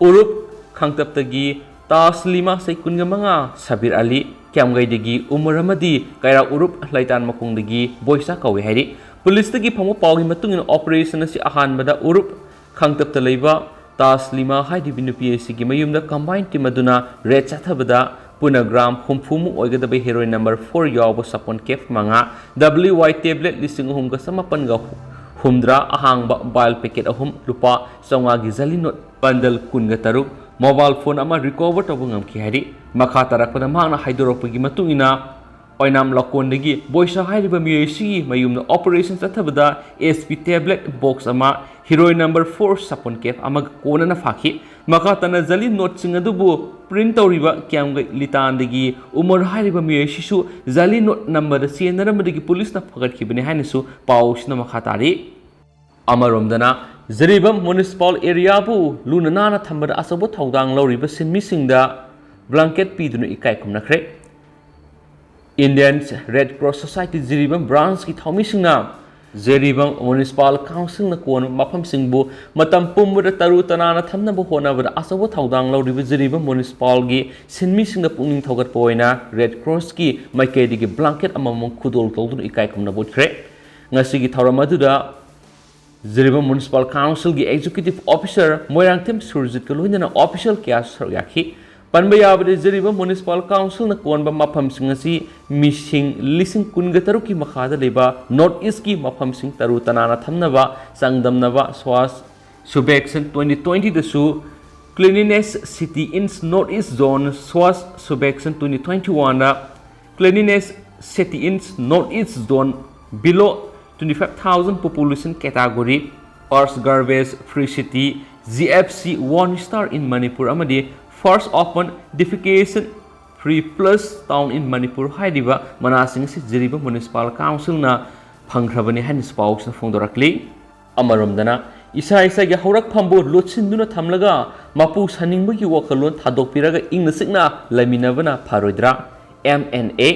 ꯎꯔꯨꯞ ꯈꯥꯡꯇꯞꯇꯒꯤ ꯇꯥꯖ ꯂꯤꯃꯥ ꯆꯍꯤ ꯀꯨꯟꯒ ꯃꯉꯥ, ꯁꯕꯤꯔ ꯑꯂꯤ, ꯀ꯭ꯌꯥꯝꯒꯩꯗꯒꯤ ꯎꯃꯔ ꯑꯃꯗꯤ ꯀꯩꯔꯥꯎ ꯎꯔꯨꯞ ꯂꯩꯇꯥꯟ ꯃꯈꯣꯡꯗꯒꯤ ꯕꯣꯏꯁꯥ ꯀꯧꯏ ꯍꯥꯏꯔꯤ꯫ ꯄꯨꯂꯤꯁꯇꯒꯤ ꯐꯪꯕ ꯄꯥꯎꯒꯤ ꯃꯇꯨꯡ ꯏꯟꯅ, ꯑꯣꯄꯔꯦꯁꯟ ꯑꯁꯤ ꯑꯍꯥꯟꯕꯗ ꯎꯔꯨꯞ ꯈꯥꯡꯇꯞꯇ ꯂꯩꯕ ꯇꯥꯖ ꯂꯤꯃꯥ ꯍꯥꯏꯔꯤꯕ ꯅꯨꯄꯤ ꯑꯁꯤꯒꯤ ꯃꯌꯨꯝꯗ ꯀꯝꯕꯥꯏꯟ ꯇꯤꯝ ꯑꯗꯨꯅ ꯔꯦꯗ ꯆꯠꯊꯕꯗ ꯄꯨꯟꯅ ꯒ꯭ꯔꯥꯝ ꯍꯨꯝꯐꯨꯃꯨꯛ ꯑꯣꯏꯒꯗꯕ ꯍꯦꯔꯣꯏꯟ ꯅꯝꯕꯔ ꯐꯣꯔ ꯌꯥꯎꯕ ꯁꯥꯄꯣꯟ ꯀꯦꯞ ꯃꯉꯥ, ꯗꯕ꯭ꯂꯤꯎ ꯋꯥꯏ ꯇꯦꯕ꯭ꯂꯦꯠ ꯂꯤꯁꯤꯡ ꯑꯍꯨꯝꯒ ꯆꯃꯥꯄꯟꯒ ꯍꯨꯝꯗ꯭ꯔꯥ, ꯑꯍꯥꯡꯕ ꯕꯥꯏꯜ ꯄꯦꯀꯦꯠ ꯑꯍꯨꯝ, ꯂꯨꯄꯥ ꯆꯥꯝꯃꯉꯥꯒꯤ ꯖꯂꯤ ꯅꯣꯠ ꯕꯟꯗꯜ ꯀꯨꯟꯒ ꯇꯔꯨꯛ, ꯃꯣꯕꯥꯏꯜ ꯐꯣꯟ ꯑꯃ ꯔꯤꯀꯣꯚꯔ ꯇꯧꯕ ꯉꯝꯈꯤ ꯍꯥꯏꯔꯤ꯫ ꯃꯈꯥ ꯇꯥꯔꯛꯄꯗ ꯃꯍꯥꯛꯅ ꯍꯥꯏꯗꯣꯔꯛꯄꯒꯤ ꯃꯇꯨꯡ ꯏꯟꯅ, ꯑꯣꯏꯅꯥꯝ ꯂꯧꯀꯣꯟꯗꯒꯤ ꯕꯣꯏꯁꯥ ꯍꯥꯏꯔꯤꯕ ꯃꯤꯑꯣꯏ ꯑꯁꯤꯒꯤ ꯃꯌꯨꯝꯗ operation ꯆꯠꯊꯕꯗ S P tablet box ꯑꯃ, heroin number four sapon cap ꯑꯃꯒ ꯀꯣꯟꯅꯅ ꯐꯥꯈꯤ꯫ ꯃꯈꯥ ꯇꯥꯅ ꯖꯂꯤ ꯅꯣꯠꯁꯤꯡ ꯑꯗꯨꯕꯨ print ꯇꯧꯔꯤꯕ ꯀ꯭ꯌꯥꯝꯒꯩ ꯂꯤꯇꯥꯟꯗꯒꯤ ꯎꯃꯔ ꯍꯥꯏꯔꯤꯕ ꯃꯤꯑꯣꯏ ꯑꯁꯤꯁꯨ ꯖꯂꯤ ꯅꯣꯠ ꯅꯝꯕꯗ ꯆꯦꯟꯅꯔꯝꯕꯗꯒꯤ ꯄꯨꯂꯤꯁꯅ ꯐꯒꯠꯈꯤꯕꯅꯤ ꯍꯥꯏꯅꯁꯨ ꯄꯥꯎꯁꯤꯅ ꯃꯈꯥ ꯇꯥꯔꯤ꯫ ꯑꯃꯔꯣꯝꯗꯅ ꯖꯤꯔꯤꯕꯥꯝ municipal areaꯕꯨ ꯂꯨꯅ ꯅꯥꯟꯅ ꯊꯝꯕꯗ ꯑꯆꯧꯕ ꯊꯧꯗꯥꯡ ꯂꯧꯔꯤꯕ ꯁꯤꯟꯃꯤꯁꯤꯡꯗ blanket ꯄꯤꯗꯨꯅ ꯏꯀꯥꯏ ꯈꯨꯝꯅꯈ꯭ꯔꯦ꯫ Indian Red Cross Society Jiribam branchꯀꯤ ꯊꯧꯃꯤꯁꯤꯡꯅ Jiribam municipal councilꯅ ꯀꯣꯟꯕ ꯃꯐꯝꯁꯤꯡꯕꯨ ꯃꯇꯝ ꯄꯨꯝꯕꯗ ꯇꯔꯨ ꯇꯅꯥꯟꯅ ꯊꯝꯅꯕ ꯍꯣꯠꯅꯕꯗ ꯑꯆꯧꯕ ꯊꯧꯗꯥꯡ ꯂꯧꯔꯤꯕ ꯖꯤꯔꯤꯕꯥꯝ municipalꯒꯤ ꯁꯤꯟꯃꯤꯁꯤꯡꯗ ꯄꯨꯛꯅꯤꯡ ꯊꯧꯒꯠꯄ ꯑꯣꯏꯅ Red Crossꯀꯤ ꯃꯥꯏꯀꯩꯗꯒꯤ blanket ꯑꯃꯃꯝ ꯈꯨꯗꯣꯜ ꯇꯧꯗꯨꯅ ꯏꯀꯥꯏ ꯈꯨꯝꯅꯕ ꯎꯠꯈ꯭ꯔꯦ꯫ ꯉꯁꯤꯒꯤ ꯊꯧꯔꯝ ꯑꯗꯨꯗ Jiribam Municipal Councilꯒꯤ Executive Officer Moirangthem ꯁꯨꯔꯖꯤꯠꯀ ꯂꯣꯏꯅꯅ official ꯀꯌꯥꯁꯨ ꯁꯔꯨꯛ ꯌꯥꯈꯤ꯫ ꯄꯟꯕ ꯌꯥꯕꯗꯤ, ꯖꯤꯔꯤꯕꯥꯝ Municipal Councilꯅ ꯀꯣꯟꯕ ꯃꯐꯝꯁꯤꯡ ꯑꯁꯤ ꯃꯤꯁꯤꯡ ꯂꯤꯁꯤꯡ ꯀꯨꯟꯒ ꯇꯔꯨꯛꯀꯤ ꯃꯈꯥꯗ ꯂꯩꯕ North Eastꯀꯤ ꯃꯐꯝꯁꯤꯡ ꯇꯔꯨ ꯇꯅꯥꯟꯅ ꯊꯝꯅꯕ, ꯆꯥꯡꯗꯝꯅꯕ Swachh Survekshan twenty twentyꯗꯁꯨ Cleanliness City in North East Zone, Swachh Survekshan twenty twenty-oneꯗ Cleanliness City in North East Zone below twenty-five thousand population category, first garbage free city, G F C one star in Manipur ꯑꯃꯗꯤ first open defecation free plus town in Manipur ꯍꯥꯏꯔꯤꯕ ꯃꯅꯥꯁꯤꯡ ꯑꯁꯤ Jiribam Municipal Councilꯅ ꯐꯪꯈ꯭ꯔꯕꯅꯤ ꯍꯥꯏꯅꯁꯨ ꯄꯥꯎꯁꯤꯅ ꯐꯣꯡꯗꯣꯔꯛꯂꯤ꯫ ꯑꯃꯔꯣꯝꯗꯅ, ꯏꯁꯥ ꯏꯁꯥꯒꯤ ꯍꯧꯔꯛꯐꯝꯕꯨ ꯂꯣꯠꯁꯤꯟꯗꯨꯅ ꯊꯝꯂꯒ ꯃꯄꯨ ꯁꯥꯅꯤꯡꯕꯒꯤ ꯋꯥꯈꯜꯂꯣꯟ ꯊꯥꯗꯣꯛꯄꯤꯔꯒ ꯏꯪꯅ ꯆꯤꯛꯅ ꯂꯩꯃꯤꯟꯅꯕꯅ ꯐꯔꯣꯏꯗ꯭ꯔꯥ? M N A꯫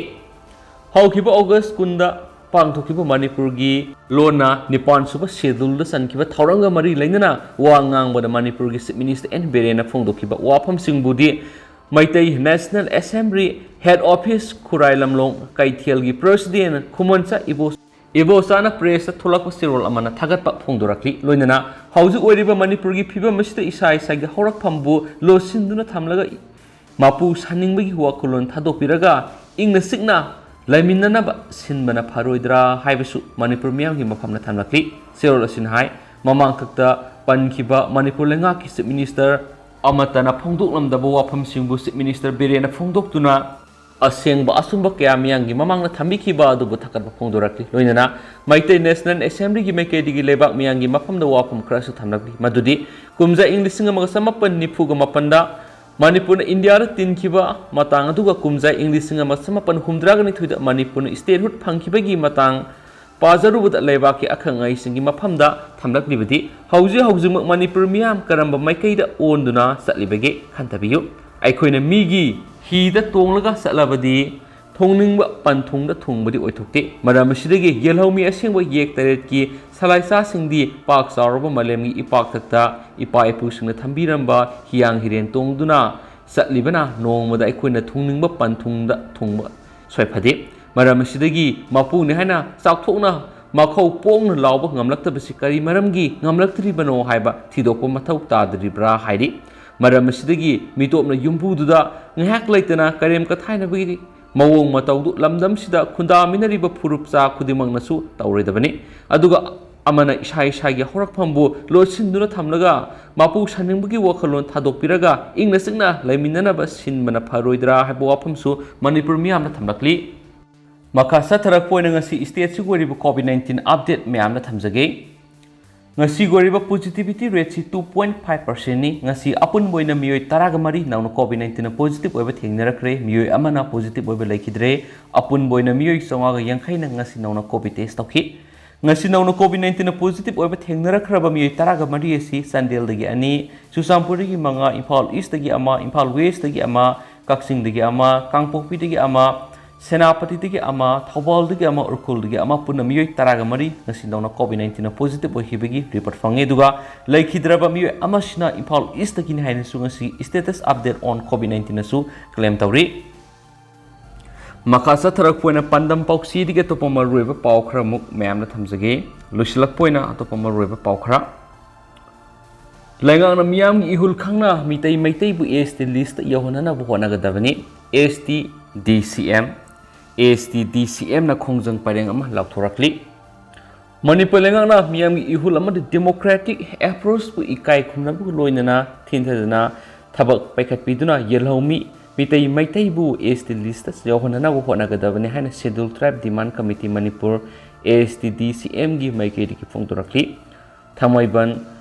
ꯍꯧꯈꯤꯕ August ꯀꯨꯟꯗ ꯄꯥꯡꯊꯣꯛꯈꯤꯕ ꯃꯅꯤꯄꯨꯔꯒꯤ ꯂꯣꯟꯅ ꯅꯤꯄꯥꯟ ꯁꯨꯕ scheduleꯗ ꯆꯟꯈꯤꯕ ꯊꯧꯔꯝꯒ ꯃꯔꯤ ꯂꯩꯅꯅ ꯋꯥ ꯉꯥꯡꯕꯗ ꯃꯅꯤꯄꯨꯔꯒꯤ Chief Minister N ꯕꯤꯔꯦꯟꯅ ꯐꯣꯡꯗꯣꯛꯈꯤꯕ ꯋꯥꯐꯝꯁꯤꯡꯕꯨꯗꯤ Meitei National Assembly Head Office ꯈꯨꯔꯥꯏ ꯂꯝꯂꯣꯡ ꯀꯩꯊꯦꯜꯒꯤ President ꯈꯨꯃꯟꯆꯥ ꯏꯕꯣ ꯏꯕꯣꯆꯥꯅ pressꯇ ꯊꯣꯛꯂꯛꯄ ꯆꯦꯔꯣꯜ ꯑꯃꯅ ꯊꯥꯒꯠꯄ ꯐꯣꯡꯗꯣꯔꯛꯂꯤ꯫ ꯂꯣꯏꯅꯅ ꯍꯧꯖꯤꯛ ꯑꯣꯏꯔꯤꯕ ꯃꯅꯤꯄꯨꯔꯒꯤ ꯐꯤꯕꯝ ꯑꯁꯤꯗ ꯏꯁꯥ ꯏꯁꯥꯒꯤ ꯍꯧꯔꯛꯐꯝꯕꯨ ꯂꯣꯠꯁꯤꯟꯗꯨꯅ ꯊꯝꯂꯒ ꯃꯄꯨ ꯁꯥꯅꯤꯡꯕꯒꯤ ꯋꯥꯈꯜꯂꯣꯟ ꯊꯥꯗꯣꯛꯄꯤꯔꯒ ꯏꯪꯅ ꯆꯤꯛꯅ ꯂꯩꯃꯤꯟꯅꯅꯕ ꯁꯤꯟꯕꯅ ꯐꯔꯣꯏꯗ꯭ꯔꯥ ꯍꯥꯏꯕꯁꯨ ꯃꯅꯤꯄꯨꯔ ꯃꯤꯌꯥꯝꯒꯤ ꯃꯐꯝꯗ ꯊꯝꯂꯛꯂꯤ꯫ ꯆꯦꯔꯣꯜ ꯑꯁꯤꯅ ꯍꯥꯏ, ꯃꯃꯥꯡ ꯈꯛꯇ ꯄꯟꯈꯤꯕ ꯃꯅꯤꯄꯨꯔ ꯂꯩꯉꯥꯛꯀꯤ Chief Minister ꯑꯃꯠꯇꯅ ꯐꯣꯡꯗꯣꯛꯂꯝꯗꯕ ꯋꯥꯐꯝꯁꯤꯡꯕꯨ Chief Minister ꯕꯤꯔꯦꯟꯅ ꯐꯣꯡꯗꯣꯛꯇꯨꯅ ꯑꯁꯦꯡꯕ ꯑꯆꯨꯝꯕ ꯀꯌꯥ ꯃꯤꯌꯥꯝꯒꯤ ꯃꯃꯥꯡꯗ ꯊꯝꯕꯤꯈꯤꯕ ꯑꯗꯨꯕꯨ ꯊꯥꯒꯠꯄ ꯐꯣꯡꯗꯣꯔꯛꯂꯤ꯫ ꯂꯣꯏꯅꯅ ꯃꯩꯇꯩ National Assemblyꯒꯤ ꯃꯥꯏꯀꯩꯗꯒꯤ ꯂꯩꯕꯥꯛ ꯃꯤꯌꯥꯝꯒꯤ ꯃꯐꯝꯗ ꯋꯥꯐꯝ ꯈꯔꯁꯨ ꯊꯝꯂꯛꯂꯤ, ꯃꯗꯨꯗꯤ ꯀꯨꯝꯖꯥ ꯏꯪ ꯂꯤꯁꯤꯡ ꯑꯃꯒ ꯆꯃꯥꯄꯟ ꯅꯤꯐꯨꯒ ꯃꯥꯄꯟꯗ ꯃꯅꯤꯄꯨꯔꯅ ꯏꯟꯗꯤꯌꯥꯗ ꯇꯤꯟꯈꯤꯕ ꯃꯇꯥꯡ, ꯑꯗꯨꯒ ꯀꯨꯝꯖꯥ ꯏꯪ ꯂꯤꯁꯤꯡ ꯑꯃ ꯆꯃꯥꯄꯟ ꯍꯨꯝꯗ꯭ꯔꯥꯒ ꯅꯤꯊꯣꯏꯗ ꯃꯅꯤꯄꯨꯔꯅ statehood ꯐꯪꯈꯤꯕꯒꯤ ꯃꯇꯥꯡ ꯄꯥꯖꯔꯨꯕꯗ ꯂꯩꯕꯥꯛꯀꯤ ꯑꯈꯪ ꯑꯍꯩꯁꯤꯡꯒꯤ ꯃꯐꯝꯗ ꯊꯝꯂꯛꯂꯤꯕꯗꯤ ꯍꯧꯖꯤꯛ ꯍꯧꯖꯤꯛꯃꯛ ꯃꯅꯤꯄꯨꯔ ꯃꯤꯌꯥꯝ ꯀꯔꯝꯕ ꯃꯥꯏꯀꯩꯗ ꯑꯣꯟꯗꯨꯅ ꯆꯠꯂꯤꯕꯒꯦ ꯈꯟꯊꯕꯤꯌꯨ꯫ ꯑꯩꯈꯣꯏꯅ ꯃꯤꯒꯤ ꯍꯤꯗ ꯇꯣꯡꯂꯒ ꯆꯠꯂꯕꯗꯤ ꯊꯣꯡꯅꯤꯡꯕ ꯄꯟꯊꯨꯡꯗ ꯊꯨꯡꯕꯗꯤ ꯑꯣꯏꯊꯣꯛꯇꯦ꯫ ꯃꯔꯝ ꯑꯁꯤꯗꯒꯤ ꯌꯦꯜꯍꯧꯃꯤ ꯑꯁꯦꯡꯕ ꯌꯦꯛ ꯇꯔꯦꯠꯀꯤ ꯁꯂꯥꯏꯆꯥꯁꯤꯡꯗꯤ ꯄꯥꯛ ꯆꯥꯎꯔꯕ ꯃꯥꯂꯦꯝꯒꯤ ꯏꯄꯥꯛꯊꯛꯇ ꯏꯄꯥ ꯏꯄꯨꯁꯤꯡꯅ ꯊꯝꯕꯤꯔꯝꯕ ꯍꯤꯌꯥꯡ ꯍꯤꯔꯦꯟ ꯇꯣꯡꯗꯨꯅ ꯆꯠꯂꯤꯕꯅ ꯅꯣꯡꯃꯗ ꯑꯩꯈꯣꯏꯅ ꯊꯨꯡꯅꯤꯡꯕ ꯄꯟꯊꯨꯡꯗ ꯊꯨꯡꯕ ꯁꯣꯏꯐꯗꯦ꯫ ꯃꯔꯝ ꯑꯁꯤꯗꯒꯤ ꯃꯄꯨꯅꯤ ꯍꯥꯏꯅ ꯆꯥꯎꯊꯣꯛꯅ ꯃꯈꯧ ꯄꯣꯡꯅ ꯂꯥꯎꯕ ꯉꯝꯂꯛꯇꯕꯁꯤ ꯀꯔꯤ ꯃꯔꯝꯒꯤ ꯉꯝꯂꯛꯇ꯭ꯔꯤꯕꯅꯣ ꯍꯥꯏꯕ ꯊꯤꯗꯣꯛꯄ ꯃꯊꯧ ꯇꯥꯗ꯭ꯔꯤꯕ꯭ꯔꯥ ꯍꯥꯏꯔꯤ꯫ ꯃꯔꯝ ꯑꯁꯤꯗꯒꯤ ꯃꯤꯇꯣꯞꯅ ꯌꯨꯝꯕꯨꯗꯨꯗ ꯉꯥꯏꯍꯥꯛ ꯂꯩꯇꯅ ꯀꯔꯦꯝ ꯀꯊꯥꯏꯅꯕꯒꯤ ꯃꯑꯣꯡ ꯃꯇꯧꯗꯨ ꯂꯝꯗꯝꯁꯤꯗ ꯈꯨꯟꯗꯥꯃꯤꯟꯅꯔꯤꯕ ꯐꯨꯔꯨꯞ ꯆꯥ ꯈꯨꯗꯤꯡꯃꯛꯅꯁꯨ ꯇꯧꯔꯣꯏꯗꯕꯅꯤ꯫ ꯑꯗꯨꯒ ꯑꯃꯅ ꯏꯁꯥ ꯏꯁꯥꯒꯤ ꯍꯧꯔꯛꯐꯝꯕꯨ ꯂꯣꯠꯁꯤꯟꯗꯨꯅ ꯊꯝꯂꯒ ꯃꯄꯨ ꯁꯥꯅꯤꯡꯕꯒꯤ ꯋꯥꯈꯜꯂꯣꯟ ꯊꯥꯗꯣꯛꯄꯤꯔꯒ ꯏꯪꯅ ꯆꯤꯛꯅ ꯂꯩꯃꯤꯟꯅꯅꯕ ꯁꯤꯟꯕꯅ ꯐꯔꯣꯏꯗ꯭ꯔꯥ ꯍꯥꯏꯕ ꯋꯥꯐꯝꯁꯨ ꯃꯅꯤꯄꯨꯔ ꯃꯤꯌꯥꯝꯅ ꯊꯝꯂꯛꯂꯤ꯫ ꯃꯈꯥ ꯆꯠꯊꯔꯛꯄ ꯑꯣꯏꯅ ꯉꯁꯤ stateꯁꯤꯒꯤ ꯑꯣꯏꯔꯤꯕ COVID nineteen update ꯃꯌꯥꯝꯅ ꯊꯝꯖꯒꯦ꯫ ꯉꯁꯤꯒꯤ ꯑꯣꯏꯔꯤꯕ positivity rateꯁꯤ two point five percentꯅꯤ꯫ ꯉꯁꯤ ꯑꯄꯨꯟꯕ ꯑꯣꯏꯅ ꯃꯤꯑꯣꯏ ꯇꯔꯥꯒ ꯃꯔꯤ ꯅꯧꯅ COVID nineteenꯅ positive ꯑꯣꯏꯕ ꯊꯦꯡꯅꯔꯛꯈ꯭ꯔꯦ꯫ ꯃꯤꯑꯣꯏ ꯑꯃꯅ positive ꯑꯣꯏꯕ ꯂꯩꯈꯤꯗ꯭ꯔꯦ꯫ ꯑꯄꯨꯟꯕ ꯑꯣꯏꯅ ꯃꯤꯑꯣꯏ ꯆꯥꯝꯃꯉꯥꯒ ꯌꯥꯡꯈꯩꯅ ꯉꯁꯤ ꯅꯧꯅ COVID test ꯇꯧꯈꯤ꯫ ꯉꯁꯤ ꯅꯧꯅ COVID nineteenꯅ positive ꯑꯣꯏꯕ ꯊꯦꯡꯅꯔꯛꯈ꯭ꯔꯕ ꯃꯤꯑꯣꯏ ꯇꯔꯥꯒ ꯃꯔꯤ ꯑꯁꯤ ꯆꯥꯟꯗꯦꯜꯗꯒꯤ ꯑꯅꯤ, ꯆꯨꯔꯆꯥꯟꯄꯨꯔꯗꯒꯤ ꯃꯉꯥ, ꯏꯝꯐꯥꯜ Eastꯇꯒꯤ ꯑꯃ, ꯏꯝꯐꯥꯜ Westꯇꯒꯤ ꯑꯃ, ꯀꯛꯆꯤꯡꯗꯒꯤ ꯑꯃ, ꯀꯥꯡꯄꯣꯛꯄꯤꯗꯒꯤ ꯑꯃ, ꯁꯦꯅꯥꯄꯇꯤꯗꯒꯤ ꯑꯃ, ꯊꯧꯕꯥꯜꯗꯒꯤ ꯑꯃ, ꯎꯈ꯭ꯔꯨꯜꯗꯒꯤ ꯑꯃ, ꯄꯨꯟꯅ ꯃꯤꯑꯣꯏ ꯇꯔꯥꯒ ꯃꯔꯤ ꯉꯁꯤ ꯅꯧꯅ COVID nineteenꯅ positive ꯑꯣꯏꯈꯤꯕꯒꯤ report ꯐꯪꯉꯤ꯫ ꯑꯗꯨꯒ ꯂꯩꯈꯤꯗ꯭ꯔꯕ ꯃꯤꯑꯣꯏ ꯑꯃꯁꯤꯅ ꯏꯝꯐꯥꯜ Eastꯇꯒꯤꯅꯤ ꯍꯥꯏꯅꯁꯨ ꯉꯁꯤ status update on COVID nineteenꯅꯁꯨ claim ꯇꯧꯔꯤ꯫ ꯃꯈꯥ ꯆꯠꯊꯔꯛꯄ ꯑꯣꯏꯅ ꯄꯥꯟꯗꯝ ꯄꯥꯎꯆꯦꯗꯒꯤ ꯑꯇꯣꯞꯄ ꯃꯔꯨꯑꯣꯏꯕ ꯄꯥꯎ ꯈꯔꯃꯨꯛ ꯃꯌꯥꯝꯅ ꯊꯝꯖꯒꯦ꯫ ꯂꯣꯏꯁꯤꯜꯂꯛꯄ ꯑꯣꯏꯅ ꯑꯇꯣꯞꯄ ꯃꯔꯨꯑꯣꯏꯕ ꯄꯥꯎ ꯈꯔ꯫ ꯂꯩꯉꯥꯛꯅ ꯃꯤꯌꯥꯝꯒꯤ ꯏꯍꯨꯜ ꯈꯪꯅ ꯃꯤꯇꯩ ꯃꯩꯇꯩꯕꯨ ST listꯇ ꯌꯧꯍꯟꯅꯅꯕ ꯍꯣꯠꯅꯒꯗꯕꯅꯤ꯫ ST DCM, ST DCMꯅ ꯈꯣꯡꯖꯪ ꯄꯔꯦꯡ ꯑꯃ ꯂꯥꯎꯊꯣꯔꯛꯂꯤ꯫ ꯃꯅꯤꯄꯨꯔ ꯂꯩꯉꯥꯛꯅ ꯃꯤꯌꯥꯝꯒꯤ ꯏꯍꯨꯜ ꯑꯃꯗꯤ democratic approachꯄꯨ ꯏꯀꯥꯏ ꯈꯨꯝꯅꯕꯒ ꯂꯣꯏꯅꯅ ꯊꯤꯟꯊꯗꯅ ꯊꯕꯛ ꯄꯥꯏꯈꯠꯄꯤꯗꯨꯅ ꯌꯦꯜꯍꯧꯃꯤ ꯃꯤꯇꯩ ꯃꯩꯇꯩꯕꯨ S T list ꯌꯧꯍꯟꯅꯅꯕ ꯍꯣꯠꯅꯒꯗꯕꯅꯤ ꯍꯥꯏꯅ Scheduled Tribe Demand Committee Manipur, S T D C M ꯒꯤ ꯃꯥꯏꯀꯩꯗꯒꯤ ꯐꯣꯡꯗꯣꯔꯛꯂꯤ꯫ ꯊꯥꯡꯃꯩꯕꯟ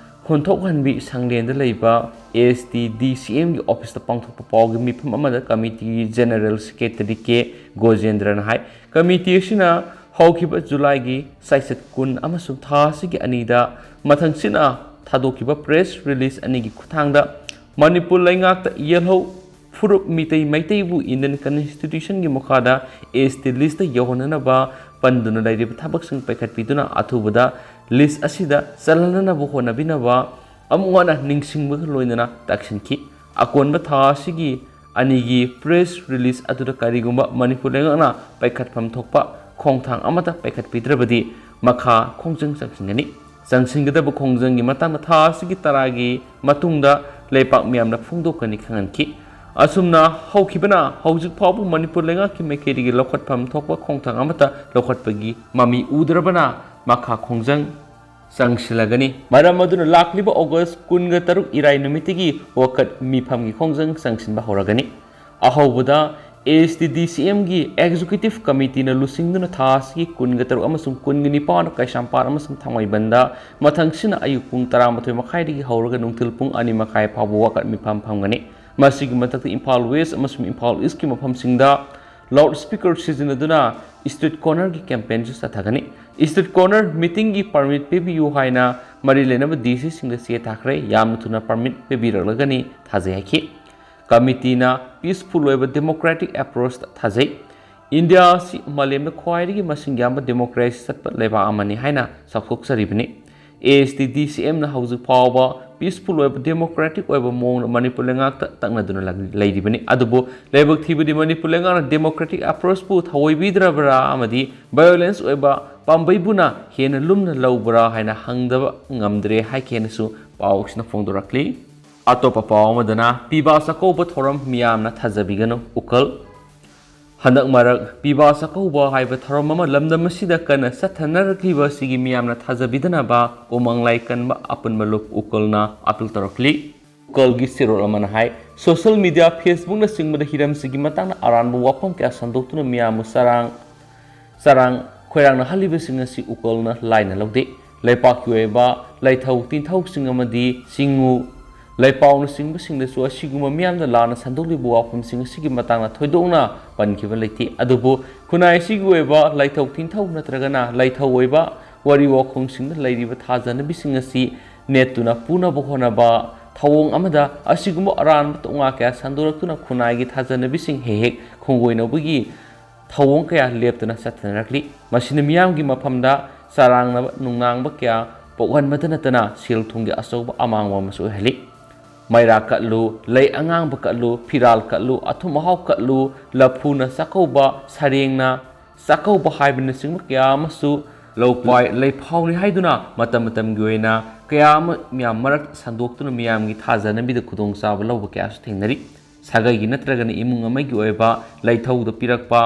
ꯈꯣꯟꯊꯣꯛꯍꯟꯕꯤ ꯁꯪꯂꯦꯟꯗ ꯂꯩꯕ S T D C M ꯒꯤ ꯑꯣꯐꯤꯁꯇ ꯄꯥꯡꯊꯣꯛꯄ ꯄꯥꯎꯒꯤ ꯃꯤꯐꯝ ꯑꯃꯗ ꯀꯃꯤꯇꯤꯒꯤ ꯖꯦꯅꯔꯦꯜ ꯁꯦꯀ꯭ꯔꯦꯇꯔꯤ ꯀꯦ ꯒꯣꯖꯦꯟꯗ꯭ꯔꯅ ꯍꯥꯏ, ꯀꯃꯤꯇꯤ ꯑꯁꯤꯅ ꯍꯧꯈꯤꯕ ꯖꯨꯂꯥꯏꯒꯤ ꯆꯩꯆꯠ ꯀꯨꯟ ꯑꯃꯁꯨꯡ ꯊꯥ ꯑꯁꯤꯒꯤ ꯑꯅꯤꯗ ꯃꯊꯪꯁꯤꯠꯅ ꯊꯥꯗꯣꯛꯈꯤꯕ ꯄ꯭ꯔꯦꯁ ꯔꯤꯂꯤꯖ ꯑꯅꯤꯒꯤ ꯈꯨꯠꯊꯥꯡꯗ ꯃꯅꯤꯄꯨꯔ ꯂꯩꯉꯥꯛꯇ ꯌꯦꯜꯍꯧ ꯐꯨꯔꯨꯞ ꯃꯤꯇꯩ ꯃꯩꯇꯩꯕꯨ ꯏꯟꯗꯤꯌꯟ ꯀꯟꯁꯇꯤꯇ꯭ꯌꯨꯁꯟꯒꯤ ꯃꯈꯥꯗ S T list ꯌꯧꯍꯟꯅꯅꯕ ꯄꯟꯗꯨꯅ ꯂꯩꯔꯤꯕ ꯊꯕꯛꯁꯤꯡ ꯄꯥꯏꯈꯠꯄꯤꯗꯨꯅ ꯑꯊꯨꯕꯗ list ꯑꯁꯤꯗ ꯆꯜꯍꯟꯅꯅꯕ ꯍꯣꯠꯅꯕꯤꯅꯕ ꯑꯃꯨꯛ ꯍꯟꯅ ꯅꯤꯡꯁꯤꯡꯕꯒ ꯂꯣꯏꯅꯅ ꯇꯥꯛꯁꯤꯟꯈꯤ꯫ ꯑꯀꯣꯟꯕ ꯊꯥ ꯑꯁꯤꯒꯤ ꯑꯅꯤꯒꯤ ꯄ꯭ꯔꯦꯁ ꯔꯤꯂꯤꯖ ꯑꯗꯨꯗ ꯀꯔꯤꯒꯨꯝꯕ ꯃꯅꯤꯄꯨꯔ ꯂꯩꯉꯥꯛꯅ ꯄꯥꯏꯈꯠꯐꯝ ꯊꯣꯛꯄ ꯈꯣꯡꯊꯥꯡ ꯑꯃꯠꯇ ꯄꯥꯏꯈꯠꯄꯤꯗ꯭ꯔꯕꯗꯤ ꯃꯈꯥ ꯈꯣꯡꯖꯪ ꯆꯪꯁꯤꯟꯒꯅꯤ꯫ ꯆꯪꯁꯤꯟꯒꯗꯕ ꯈꯣꯡꯖꯪꯒꯤ ꯃꯇꯥꯡꯗ ꯊꯥ ꯑꯁꯤꯒꯤ ꯇꯔꯥꯒꯤ ꯃꯇꯨꯡꯗ ꯂꯩꯄꯥꯛ ꯃꯤꯌꯥꯝꯅ ꯐꯣꯡꯗꯣꯛꯀꯅꯤ ꯈꯪꯍꯟꯈꯤ꯫ ꯑꯁꯨꯝꯅ ꯍꯧꯈꯤꯕꯅ ꯍꯧꯖꯤꯛ ꯐꯥꯎꯕ ꯃꯅꯤꯄꯨꯔ ꯂꯩꯉꯥꯛꯀꯤ ꯃꯥꯏꯀꯩꯗꯒꯤ ꯂꯧꯈꯠꯐꯝ ꯊꯣꯛꯄ ꯈꯣꯡꯊꯥꯡ ꯑꯃꯠꯇ ꯂꯧꯈꯠꯄꯒꯤ ꯃꯃꯤ ꯎꯗ꯭ꯔꯕꯅ ꯃꯈꯥ ꯈꯣꯡꯖꯪ ꯆꯪꯁꯤꯜꯂꯒꯅꯤ꯫ ꯃꯔꯝ ꯑꯗꯨꯅ ꯂꯥꯛꯂꯤꯕ ꯑꯣꯒꯁ ꯀꯨꯟꯒ ꯇꯔꯨꯛ ꯏꯔꯥꯏ ꯅꯨꯃꯤꯠꯇꯒꯤ ꯋꯥꯀꯠ ꯃꯤꯐꯝꯒꯤ ꯈꯣꯡꯖꯪ ꯆꯪꯁꯤꯟꯕ ꯍꯧꯔꯒꯅꯤ꯫ ꯑꯍꯧꯕꯗ S T D C M ꯒꯤ ꯑꯦꯛꯖꯤꯀ꯭ꯌꯨꯇꯤꯚ ꯀꯃꯤꯇꯤꯅ ꯂꯨꯆꯤꯡꯗꯨꯅ ꯊꯥ ꯑꯁꯤꯒꯤ ꯀꯨꯟꯒ ꯇꯔꯨꯛ ꯑꯃꯁꯨꯡ ꯀꯨꯟꯒ ꯅꯤꯄꯥꯟ ꯀꯩꯁꯥꯝꯄꯥꯠ ꯑꯃꯁꯨꯡ ꯊꯥꯡꯃꯩꯕꯟꯗ ꯃꯊꯪꯁꯤꯅ ꯑꯌꯨꯛ ꯄꯨꯡ ꯇꯔꯥꯃꯥꯊꯣꯏ ꯃꯈꯥꯏꯗꯒꯤ ꯍꯧꯔꯒ ꯅꯨꯡꯊꯤꯜ ꯄꯨꯡ ꯑꯅꯤ ꯃꯈꯥꯏ ꯐꯥꯎꯕ ꯋꯥꯀꯠ ꯃꯤꯐꯝ ꯐꯝꯒꯅꯤ꯫ ꯃꯁꯤꯒꯤ ꯃꯊꯛꯇ ꯏꯝꯐꯥꯜ ꯋꯦꯁ ꯑꯃꯁꯨꯡ ꯏꯝꯐꯥꯜ ꯏꯁꯀꯤ ꯃꯐꯝꯁꯤꯡꯗ ꯂꯥꯎꯗ ꯁ꯭ꯄꯤꯀꯔ ꯁꯤꯖꯤꯟꯅꯗꯨꯅ ꯁ꯭ꯇ꯭ꯔꯤꯠ ꯀꯣꯔꯅꯔꯒꯤ ꯀꯦꯝꯄꯦꯟꯁꯨ ꯆꯠꯊꯒꯅꯤ꯫ ꯁ꯭ꯇ꯭ꯔꯤꯠ ꯀꯣꯔꯅꯔ ꯃꯤꯇꯤꯡꯒꯤ ꯄꯔꯃꯤꯠ ꯄꯤꯕꯤꯌꯨ ꯍꯥꯏꯅ ꯃꯔꯤ ꯂꯩꯅꯕ D C ꯁꯤꯡꯗ ꯆꯦ ꯊꯥꯈ꯭ꯔꯦ꯫ ꯌꯥꯝꯅ ꯊꯨꯅ ꯄꯔꯃꯤꯠ ꯄꯤꯕꯤꯔꯛꯂꯒꯅꯤ ꯊꯥꯖꯩ ꯍꯥꯏꯈꯤ꯫ ꯀꯃꯤꯇꯤꯅ ꯄꯤꯁꯐꯨꯜ ꯑꯣꯏꯕ ꯗꯦꯃꯣꯀ꯭ꯔꯦꯇꯤꯛ ꯑꯦꯄ꯭ꯔꯣꯆꯇ ꯊꯥꯖꯩ꯫ ꯏꯟꯗꯤꯌꯥ ꯑꯁꯤ ꯃꯥꯂꯦꯝꯗ ꯈ꯭ꯋꯥꯏꯗꯒꯤ ꯃꯁꯤꯡ ꯌꯥꯝꯕ ꯗꯦꯃꯣꯀ꯭ꯔꯦꯁꯤ ꯆꯠꯄ ꯂꯩꯕꯥꯛ ꯑꯃꯅꯤ ꯍꯥꯏꯅ ꯆꯥꯎꯊꯣꯛꯆꯔꯤꯕꯅꯤ꯫ S T D C M ꯅ ꯍꯧꯖꯤꯛ ꯐꯥꯎꯕ ꯄꯤꯁꯐꯨꯜ ꯑꯣꯏꯕ ꯗꯦꯃꯣꯀ꯭ꯔꯦꯇꯤꯛ ꯑꯣꯏꯕ ꯃꯑꯣꯡꯗ ꯃꯅꯤꯄꯨꯔ ꯂꯩꯉꯥꯛꯇ ꯇꯛꯅꯗꯨꯅ ꯂꯩꯔꯤꯕꯅꯤ꯫ ꯑꯗꯨꯕꯨ ꯂꯥꯏꯕꯛ ꯊꯤꯕꯗꯤ ꯃꯅꯤꯄꯨꯔ ꯂꯩꯉꯥꯛꯅ ꯗꯦꯃꯣꯀ꯭ꯔꯦꯇꯤꯛ ꯑꯦꯄ꯭ꯔꯣꯆꯄꯨ ꯊꯑꯣꯏꯕꯤꯗ꯭ꯔꯕ꯭ꯔꯥ ꯑꯃꯗꯤ ꯚꯥꯏꯑꯣꯂꯦꯟꯁ ꯑꯣꯏꯕ ꯄꯥꯝꯕꯩꯕꯨꯅ ꯍꯦꯟꯅ ꯂꯨꯝꯅ ꯂꯧꯕ꯭ꯔꯥ ꯍꯥꯏꯅ ꯍꯪꯗꯕ ꯉꯝꯗ꯭ꯔꯦ ꯍꯥꯏꯈꯤ ꯍꯥꯏꯅꯁꯨ ꯄꯥꯎ ꯑꯁꯤꯅ ꯐꯣꯡꯗꯣꯔꯛꯂꯤ꯫ ꯑꯇꯣꯞꯄ ꯄꯥꯎ ꯑꯃꯗꯅ ꯄꯤꯕꯥ ꯆꯥꯛꯀꯧꯕ ꯊꯧꯔꯝ ꯃꯤꯌꯥꯝꯅ ꯊꯥꯖꯕꯤꯒꯅꯨ ꯎꯀꯜ꯫ ꯍꯟꯗꯛ ꯃꯔꯛ ꯄꯤꯕꯥ ꯆꯥꯛꯀꯧꯕ ꯍꯥꯏꯕ ꯊꯧꯔꯝ ꯑꯃ ꯂꯝꯗꯝ ꯑꯁꯤꯗ ꯀꯟꯅ ꯆꯠꯊꯅꯔꯛꯂꯤꯕ ꯑꯁꯤꯒꯤ ꯃꯤꯌꯥꯝꯅ ꯊꯥꯖꯕꯤꯗꯅꯕ ꯎꯃꯪ ꯂꯥꯏ ꯀꯟꯕ ꯑꯄꯨꯟꯕ ꯂꯨꯞ ꯎꯀꯜꯅ ꯑꯥꯄꯤꯜ ꯇꯧꯔꯛꯂꯤ꯫ ꯎꯀꯜꯒꯤ ꯆꯦꯔꯣꯜ ꯑꯃꯅ ꯍꯥꯏ, ꯁꯣꯁꯤꯌꯦꯜ ꯃꯤꯗꯤꯌꯥ, ꯐꯦꯁꯕꯨꯛꯅꯆꯤꯡꯕꯗ ꯍꯤꯔꯝꯁꯤꯒꯤ ꯃꯇꯥꯡꯗ ꯑꯔꯥꯟꯕ ꯋꯥꯐꯝ ꯀꯌꯥ ꯁꯟꯗꯣꯛꯇꯨꯅ ꯃꯤꯌꯥꯝꯕꯨ ꯆꯔꯥꯡ ꯆꯔꯥꯡ ꯈꯣꯏꯔꯥꯡꯅꯍꯜꯂꯤꯕꯁꯤꯡ ꯑꯁꯤ ꯎꯀꯜꯅ ꯂꯥꯏꯅ ꯂꯧꯗꯦ꯫ ꯂꯩꯄꯥꯛꯀꯤ ꯑꯣꯏꯕ ꯂꯩꯊꯧ ꯇꯤꯟꯊꯧꯁꯤꯡ ꯑꯃꯗꯤ ꯆꯤꯡꯉꯨ ꯂꯩꯄꯥꯎꯅꯆꯤꯡꯕꯁꯤꯡꯗꯁꯨ ꯑꯁꯤꯒꯨꯝꯕ ꯃꯤꯌꯥꯝꯅ ꯂꯥꯟꯅ ꯁꯟꯗꯣꯛꯂꯤꯕ ꯋꯥꯐꯝꯁꯤꯡ ꯑꯁꯤꯒꯤ ꯃꯇꯥꯡꯗ ꯊꯣꯏꯗꯣꯛꯅ ꯄꯟꯈꯤꯕ ꯂꯩꯇꯦ꯫ ꯑꯗꯨꯕꯨ ꯈꯨꯟꯅꯥꯏ ꯑꯁꯤꯒꯤ ꯑꯣꯏꯕ ꯂꯩꯊꯧ ꯇꯤꯟꯊꯧ ꯅꯠꯇ꯭ꯔꯒꯅ ꯂꯩꯊꯧ ꯑꯣꯏꯕ ꯋꯥꯔꯤ ꯋꯥꯈꯣꯡꯁꯤꯡꯗ ꯂꯩꯔꯤꯕ ꯊꯥꯖꯅꯕꯤꯁꯤꯡ ꯑꯁꯤ ꯅꯦꯠꯇꯨꯅ ꯄꯨꯅꯕ ꯍꯣꯠꯅꯕ ꯊꯧꯑꯣꯡ ꯑꯃꯗ ꯑꯁꯤꯒꯨꯝꯕ ꯑꯔꯥꯟꯕ ꯇꯣꯉꯥ ꯀꯌꯥ ꯁꯟꯗꯣꯔꯛꯇꯨꯅ ꯈꯨꯟꯅꯥꯏꯒꯤ ꯊꯥꯖꯅꯕꯤꯁꯤꯡ ꯍꯦꯛ ꯍꯦꯛ ꯈꯣꯡꯒꯣꯏꯅꯕꯒꯤ ꯊꯧꯑꯣꯡ ꯀꯌꯥ ꯂꯦꯞꯇꯅ ꯆꯠꯊꯅꯔꯛꯂꯤ꯫ ꯃꯁꯤꯅ ꯃꯤꯌꯥꯝꯒꯤ ꯃꯐꯝꯗ ꯆꯔꯥꯡꯅꯕ ꯅꯨꯡꯅꯥꯡꯕ ꯀꯌꯥ ꯄꯣꯛꯍꯟꯕꯇ ꯅꯠꯇꯅ ꯁꯦꯜ ꯊꯨꯝꯒꯤ ꯑꯆꯧꯕ ꯑꯃꯥꯡꯕ ꯑꯃꯁꯨ ꯑꯣꯏꯍꯜꯂꯤ꯫ ꯃꯩꯔꯥ ꯀꯠꯂꯨ, ꯂꯩ ꯑꯉꯥꯡꯕ ꯀꯠꯂꯨ, ꯐꯤꯔꯥꯜ ꯀꯠꯂꯨ, ꯑꯊꯨꯝ ꯑꯍꯥꯎ ꯀꯠꯂꯨ, ꯂꯐꯨꯅ ꯆꯥꯛꯀꯧꯕ, ꯁꯔꯦꯡꯅ ꯆꯥꯛꯀꯧꯕ ꯍꯥꯏꯕꯅꯆꯤꯡꯕ ꯀꯌꯥ ꯑꯃꯁꯨ ꯂꯧꯄꯥꯏ ꯂꯩꯐꯥꯎꯅꯤ ꯍꯥꯏꯗꯨꯅ ꯃꯇꯝ ꯃꯇꯝꯒꯤ ꯑꯣꯏꯅ ꯀꯌꯥ ꯑꯃ ꯃꯤꯌꯥꯝ ꯃꯔꯛ ꯁꯟꯗꯣꯛꯇꯨꯅ ꯃꯤꯌꯥꯝꯒꯤ ꯊꯥꯖꯅꯕꯤꯗ ꯈꯨꯗꯣꯡꯆꯥꯕ ꯂꯧꯕ ꯀꯌꯥꯁꯨ ꯊꯦꯡꯅꯔꯤ꯫ ꯁꯥꯒꯩꯒꯤ ꯅꯠꯇ꯭ꯔꯒꯅ ꯏꯃꯨꯡ ꯑꯃꯒꯤ ꯑꯣꯏꯕ ꯂꯩꯊꯧꯗ ꯄꯤꯔꯛꯄ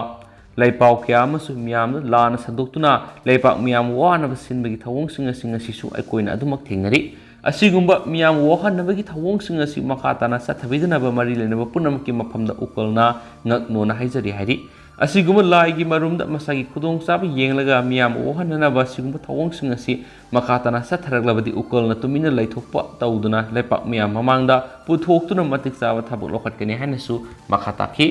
ꯂꯩꯄꯥꯎ ꯀꯌꯥ ꯑꯃꯁꯨ ꯃꯤꯌꯥꯝꯅ ꯂꯥꯟꯅ ꯁꯟꯗꯣꯛꯇꯨꯅ ꯂꯩꯄꯥꯛ ꯃꯤꯌꯥꯝ ꯋꯥꯅꯕ ꯁꯤꯟꯕꯒꯤ ꯊꯧꯑꯣꯡꯁꯤꯡ ꯑꯁꯤ ꯉꯁꯤꯁꯨ ꯑꯩꯈꯣꯏꯅ ꯑꯗꯨꯃꯛ ꯊꯦꯡꯅꯔꯤ꯫ ꯑꯁꯤꯒꯨꯝꯕ ꯃꯤꯌꯥꯝ ꯋꯥꯍꯟꯅꯕꯒꯤ ꯊꯧꯑꯣꯡꯁꯤꯡ ꯑꯁꯤ ꯃꯈꯥ ꯇꯥꯅ ꯆꯠꯊꯕꯤꯗꯅꯕ ꯃꯔꯤ ꯂꯩꯅꯕ ꯄꯨꯝꯅꯃꯛꯀꯤ ꯃꯐꯝꯗ ꯎꯀꯜꯅ ꯉꯛꯅꯣꯅ ꯍꯥꯏꯖꯔꯤ ꯍꯥꯏꯔꯤ꯫ ꯑꯁꯤꯒꯨꯝꯕ ꯂꯥꯏꯒꯤ ꯃꯔꯨꯝꯗ ꯃꯁꯥꯒꯤ ꯈꯨꯗꯣꯡꯆꯥꯕ ꯌꯦꯡꯂꯒ ꯃꯤꯌꯥꯝ ꯋꯥꯍꯟꯅꯅꯕ ꯑꯁꯤꯒꯨꯝꯕ ꯊꯧꯑꯣꯡꯁꯤꯡ ꯑꯁꯤ ꯃꯈꯥ ꯇꯥꯅ ꯆꯠꯊꯔꯛꯂꯕꯗꯤ ꯎꯀꯜꯅ ꯇꯨꯃꯤꯟꯅ ꯂꯩꯊꯣꯛꯄ ꯇꯧꯗꯨꯅ ꯂꯩꯄꯥꯛ ꯃꯤꯌꯥꯝ ꯃꯃꯥꯡꯗ ꯄꯨꯊꯣꯛꯇꯨꯅ ꯃꯇꯤꯛ ꯆꯥꯕ ꯊꯕꯛ ꯂꯧꯈꯠꯀꯅꯤ ꯍꯥꯏꯅꯁꯨ ꯃꯈꯥ ꯇꯥꯈꯤ꯫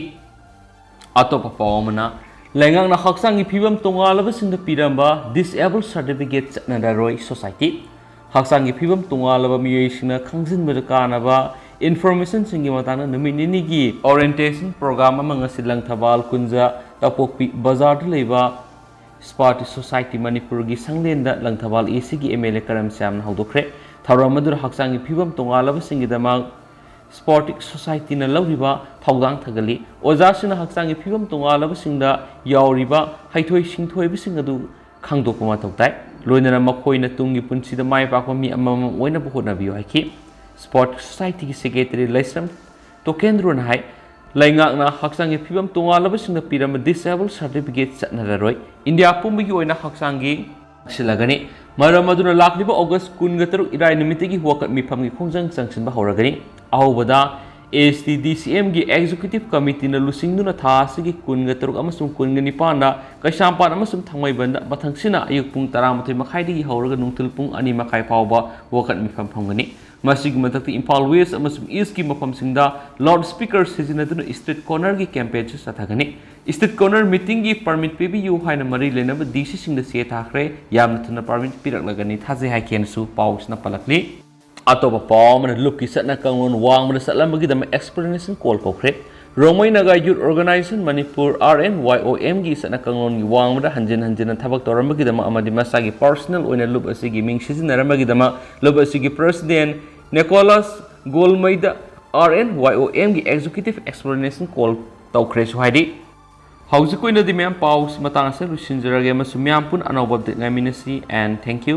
ꯑꯇꯣꯞꯄ ꯄꯥꯎ ꯑꯃꯅ, ꯂꯩꯉꯥꯛꯅ ꯍꯛꯆꯥꯡꯒꯤ ꯐꯤꯕꯝ ꯇꯣꯉꯥꯜꯂꯕꯁꯤꯡꯗ ꯄꯤꯔꯝꯕ ꯗꯤꯁꯑꯦꯕꯜ ꯁꯥꯔꯇꯤꯐꯤꯀꯦꯠ ꯆꯠꯅꯔꯔꯣꯏ ꯁꯣꯁꯥꯏꯇꯤ꯫ ꯍꯛꯆꯥꯡꯒꯤ ꯐꯤꯕꯝ ꯇꯣꯉꯥꯜꯂꯕ ꯃꯤꯑꯣꯏꯁꯤꯡꯅ ꯈꯪꯖꯤꯟꯕꯗ ꯀꯥꯟꯅꯕ ꯏꯟꯐꯣꯔꯃꯦꯁꯟꯁꯤꯡꯒꯤ ꯃꯇꯥꯡꯗ ꯅꯨꯃꯤꯠ ꯅꯤꯅꯤꯒꯤ ꯑꯣꯔꯤꯌꯦꯟꯇꯦꯁꯟ ꯄ꯭ꯔꯣꯒ꯭ꯔꯥꯝ ꯑꯃ ꯉꯁꯤ ꯂꯪꯊꯕꯥꯜ ꯀꯨꯟꯖ ꯇꯄꯣꯛꯄꯤ ꯕꯖꯥꯔꯗ ꯂꯩꯕ ꯁ꯭ꯄꯥꯔꯇꯤ ꯁꯣꯁꯥꯏꯇꯤ ꯃꯅꯤꯄꯨꯔꯒꯤ ꯁꯪꯂꯦꯟꯗ ꯂꯪꯊꯕꯥꯜ ꯑꯦ ꯁꯤꯒꯤ ꯑꯦꯝ ꯑꯦꯜ ꯑꯦ ꯀꯔꯝ ꯁ꯭ꯌꯥꯝꯅ ꯍꯧꯗꯣꯛꯈ꯭ꯔꯦ꯫ ꯊꯧꯔꯝ ꯑꯗꯨꯗ ꯍꯛꯆꯥꯡꯒꯤ ꯐꯤꯕꯝ ꯇꯣꯉꯥꯜꯂꯕꯁꯤꯡꯒꯤꯗꯃꯛ ꯁ꯭ꯄꯣꯔꯇꯤꯛ ꯁꯣꯁꯥꯏꯇꯤꯅ ꯂꯧꯔꯤꯕ ꯊꯧꯗꯥꯡ ꯊꯥꯒꯠꯂꯤ꯫ ꯑꯣꯖꯥꯁꯤꯡꯅ ꯍꯛꯆꯥꯡꯒꯤ ꯐꯤꯕꯝ ꯇꯣꯉꯥꯜꯂꯕꯁꯤꯡꯗ ꯌꯥꯎꯔꯤꯕ ꯍꯩꯊꯣꯏ ꯁꯤꯡꯊꯣꯏꯕꯁꯤꯡ ꯑꯗꯨ ꯈꯪꯗꯣꯛꯄ ꯃꯊꯧ ꯇꯥꯏ꯫ ꯂꯣꯏꯅꯅ ꯃꯈꯣꯏꯅ ꯇꯨꯡꯒꯤ ꯄꯨꯟꯁꯤꯗ ꯃꯥꯏ ꯄꯥꯛꯄ ꯃꯤ ꯑꯃꯃꯝ ꯑꯣꯏꯅꯕ ꯍꯣꯠꯅꯕꯤꯌꯨ ꯍꯥꯏꯈꯤ꯫ ꯁ꯭ꯄꯣꯔꯠ ꯁꯣꯁꯥꯏꯇꯤꯒꯤ ꯁꯦꯀ꯭ꯔꯦꯇꯔꯤ ꯂꯩꯁ꯭ꯔꯝ ꯇꯣꯀꯦꯟꯗ꯭ꯔꯣꯅ ꯍꯥꯏ, ꯂꯩꯉꯥꯛꯅ ꯍꯛꯆꯥꯡꯒꯤ ꯐꯤꯕꯝ ꯇꯣꯉꯥꯜꯂꯕꯁꯤꯡꯗ ꯄꯤꯔꯝꯕ ꯗꯤꯁꯑꯦꯕꯜ ꯁꯥꯔꯇꯤꯐꯤꯀꯦꯠ ꯆꯠꯅꯔꯔꯣꯏ꯫ ꯏꯟꯗꯤꯌꯥ ꯄꯨꯝꯕꯒꯤ ꯑꯣꯏꯅ ꯍꯛꯆꯥꯡꯒꯤ ꯁꯤꯜꯂꯒꯅꯤ꯫ ꯃꯔꯝ ꯑꯗꯨꯅ ꯂꯥꯛꯂꯤꯕ ꯑꯣꯒꯁ ꯀꯨꯟꯒ ꯇꯔꯨꯛ ꯏꯔꯥꯏ ꯅꯨꯃꯤꯠꯇꯒꯤ ꯋꯥꯀꯠ ꯃꯤꯐꯝꯒꯤ ꯈꯣꯡꯖꯪ ꯆꯪꯁꯤꯟꯕ ꯍꯧꯔꯒꯅꯤ꯫ ꯑꯍꯧꯕꯗ ASTDCMꯒꯤ Executive Committeeꯅ ꯂꯨꯆꯤꯡꯗꯨꯅ ꯊꯥ ꯑꯁꯤꯒꯤ ꯀꯨꯟꯒ ꯇꯔꯨꯛ ꯑꯃꯁꯨꯡ ꯀꯨꯟꯒ ꯅꯤꯄꯥꯟꯗ ꯀꯩꯁꯥꯝꯄꯥꯠ ꯑꯃꯁꯨꯡ ꯊꯥꯡꯃꯩꯕꯟꯗ ꯃꯊꯪꯁꯤꯅ ꯑꯌꯨꯛ ꯄꯨꯡ ꯇꯔꯥꯃꯥꯊꯣꯏ ꯃꯈꯥꯏꯗꯒꯤ ꯍꯧꯔꯒ ꯅꯨꯡꯊꯤꯜ ꯄꯨꯡ ꯑꯅꯤ ꯃꯈꯥꯏ ꯐꯥꯎꯕ ꯋꯥꯀꯠ ꯃꯤꯐꯝ ꯐꯝꯒꯅꯤ꯫ ꯃꯁꯤꯒꯤ ꯃꯊꯛꯇ ꯏꯝꯐꯥꯜ West ꯑꯃꯁꯨꯡ Eastꯀꯤ ꯃꯐꯝꯁꯤꯡꯗ loudspeaker ꯁꯤꯖꯤꯟꯅꯗꯨꯅ street cornerꯒꯤ campaignꯁꯨ ꯆꯠꯊꯒꯅꯤ꯫ Street corner meetingꯒꯤ permit ꯄꯤꯕꯤꯌꯨ ꯍꯥꯏꯅ ꯃꯔꯤ ꯂꯩꯅꯕ DCꯁꯤꯡꯗ ꯆꯦ ꯊꯥꯈ꯭ꯔꯦ꯫ ꯌꯥꯝꯅ ꯊꯨꯅ permit ꯄꯤꯔꯛꯂꯒꯅꯤ ꯊꯥꯖꯩ ꯍꯥꯏꯈꯤꯅꯁꯨ ꯄꯥꯎꯁꯤꯅ ꯄꯜꯂꯛꯂꯤ꯫ ꯑꯇꯣꯞꯄ ꯄꯥꯎ ꯑꯃꯅ, ꯂꯨꯞꯀꯤ ꯆꯠꯅ ꯀꯥꯡꯂꯣꯟ ꯋꯥꯡꯃꯗ ꯆꯠꯂꯝꯕꯒꯤꯗꯃꯛ explanation call ꯀꯧꯈ꯭ꯔꯦ꯫ Rongmei Naga Youth Organisation Manipur, RNYOMꯒꯤ ꯆꯠꯅ ꯀꯥꯡꯂꯣꯟꯒꯤ ꯋꯥꯡꯃꯗ ꯍꯟꯖꯤꯟ ꯍꯟꯖꯤꯟꯅ ꯊꯕꯛ ꯇꯧꯔꯝꯕꯒꯤꯗꯃꯛ ꯑꯃꯗꯤ ꯃꯁꯥꯒꯤ personal ꯑꯣꯏꯅ ꯂꯨꯞ ꯑꯁꯤꯒꯤ ꯃꯤꯡ ꯁꯤꯖꯤꯟꯅꯔꯝꯕꯒꯤꯗꯃꯛ ꯂꯨꯞ ꯑꯁꯤꯒꯤ president ꯅꯤꯀꯣꯂꯥꯁ ꯒꯣꯜꯃꯩꯗ RNYOMꯒꯤ executive explanation call ꯇꯧꯈ꯭ꯔꯦꯁꯨ ꯍꯥꯏꯔꯤ꯫ ꯍꯧꯖꯤꯛ ꯑꯣꯏꯅꯗꯤ ꯃꯌꯥꯝ ꯄꯥꯎꯁꯤ ꯃꯇꯥꯡ ꯑꯁꯤꯗ ꯂꯣꯏꯁꯤꯟꯖꯔꯒꯦ ꯑꯃꯁꯨꯡ ꯃꯌꯥꯝ ꯄꯨꯟꯅ ꯑꯅꯧꯕ update ꯉꯥꯏꯃꯤꯟꯅꯁꯤ, and thank you꯫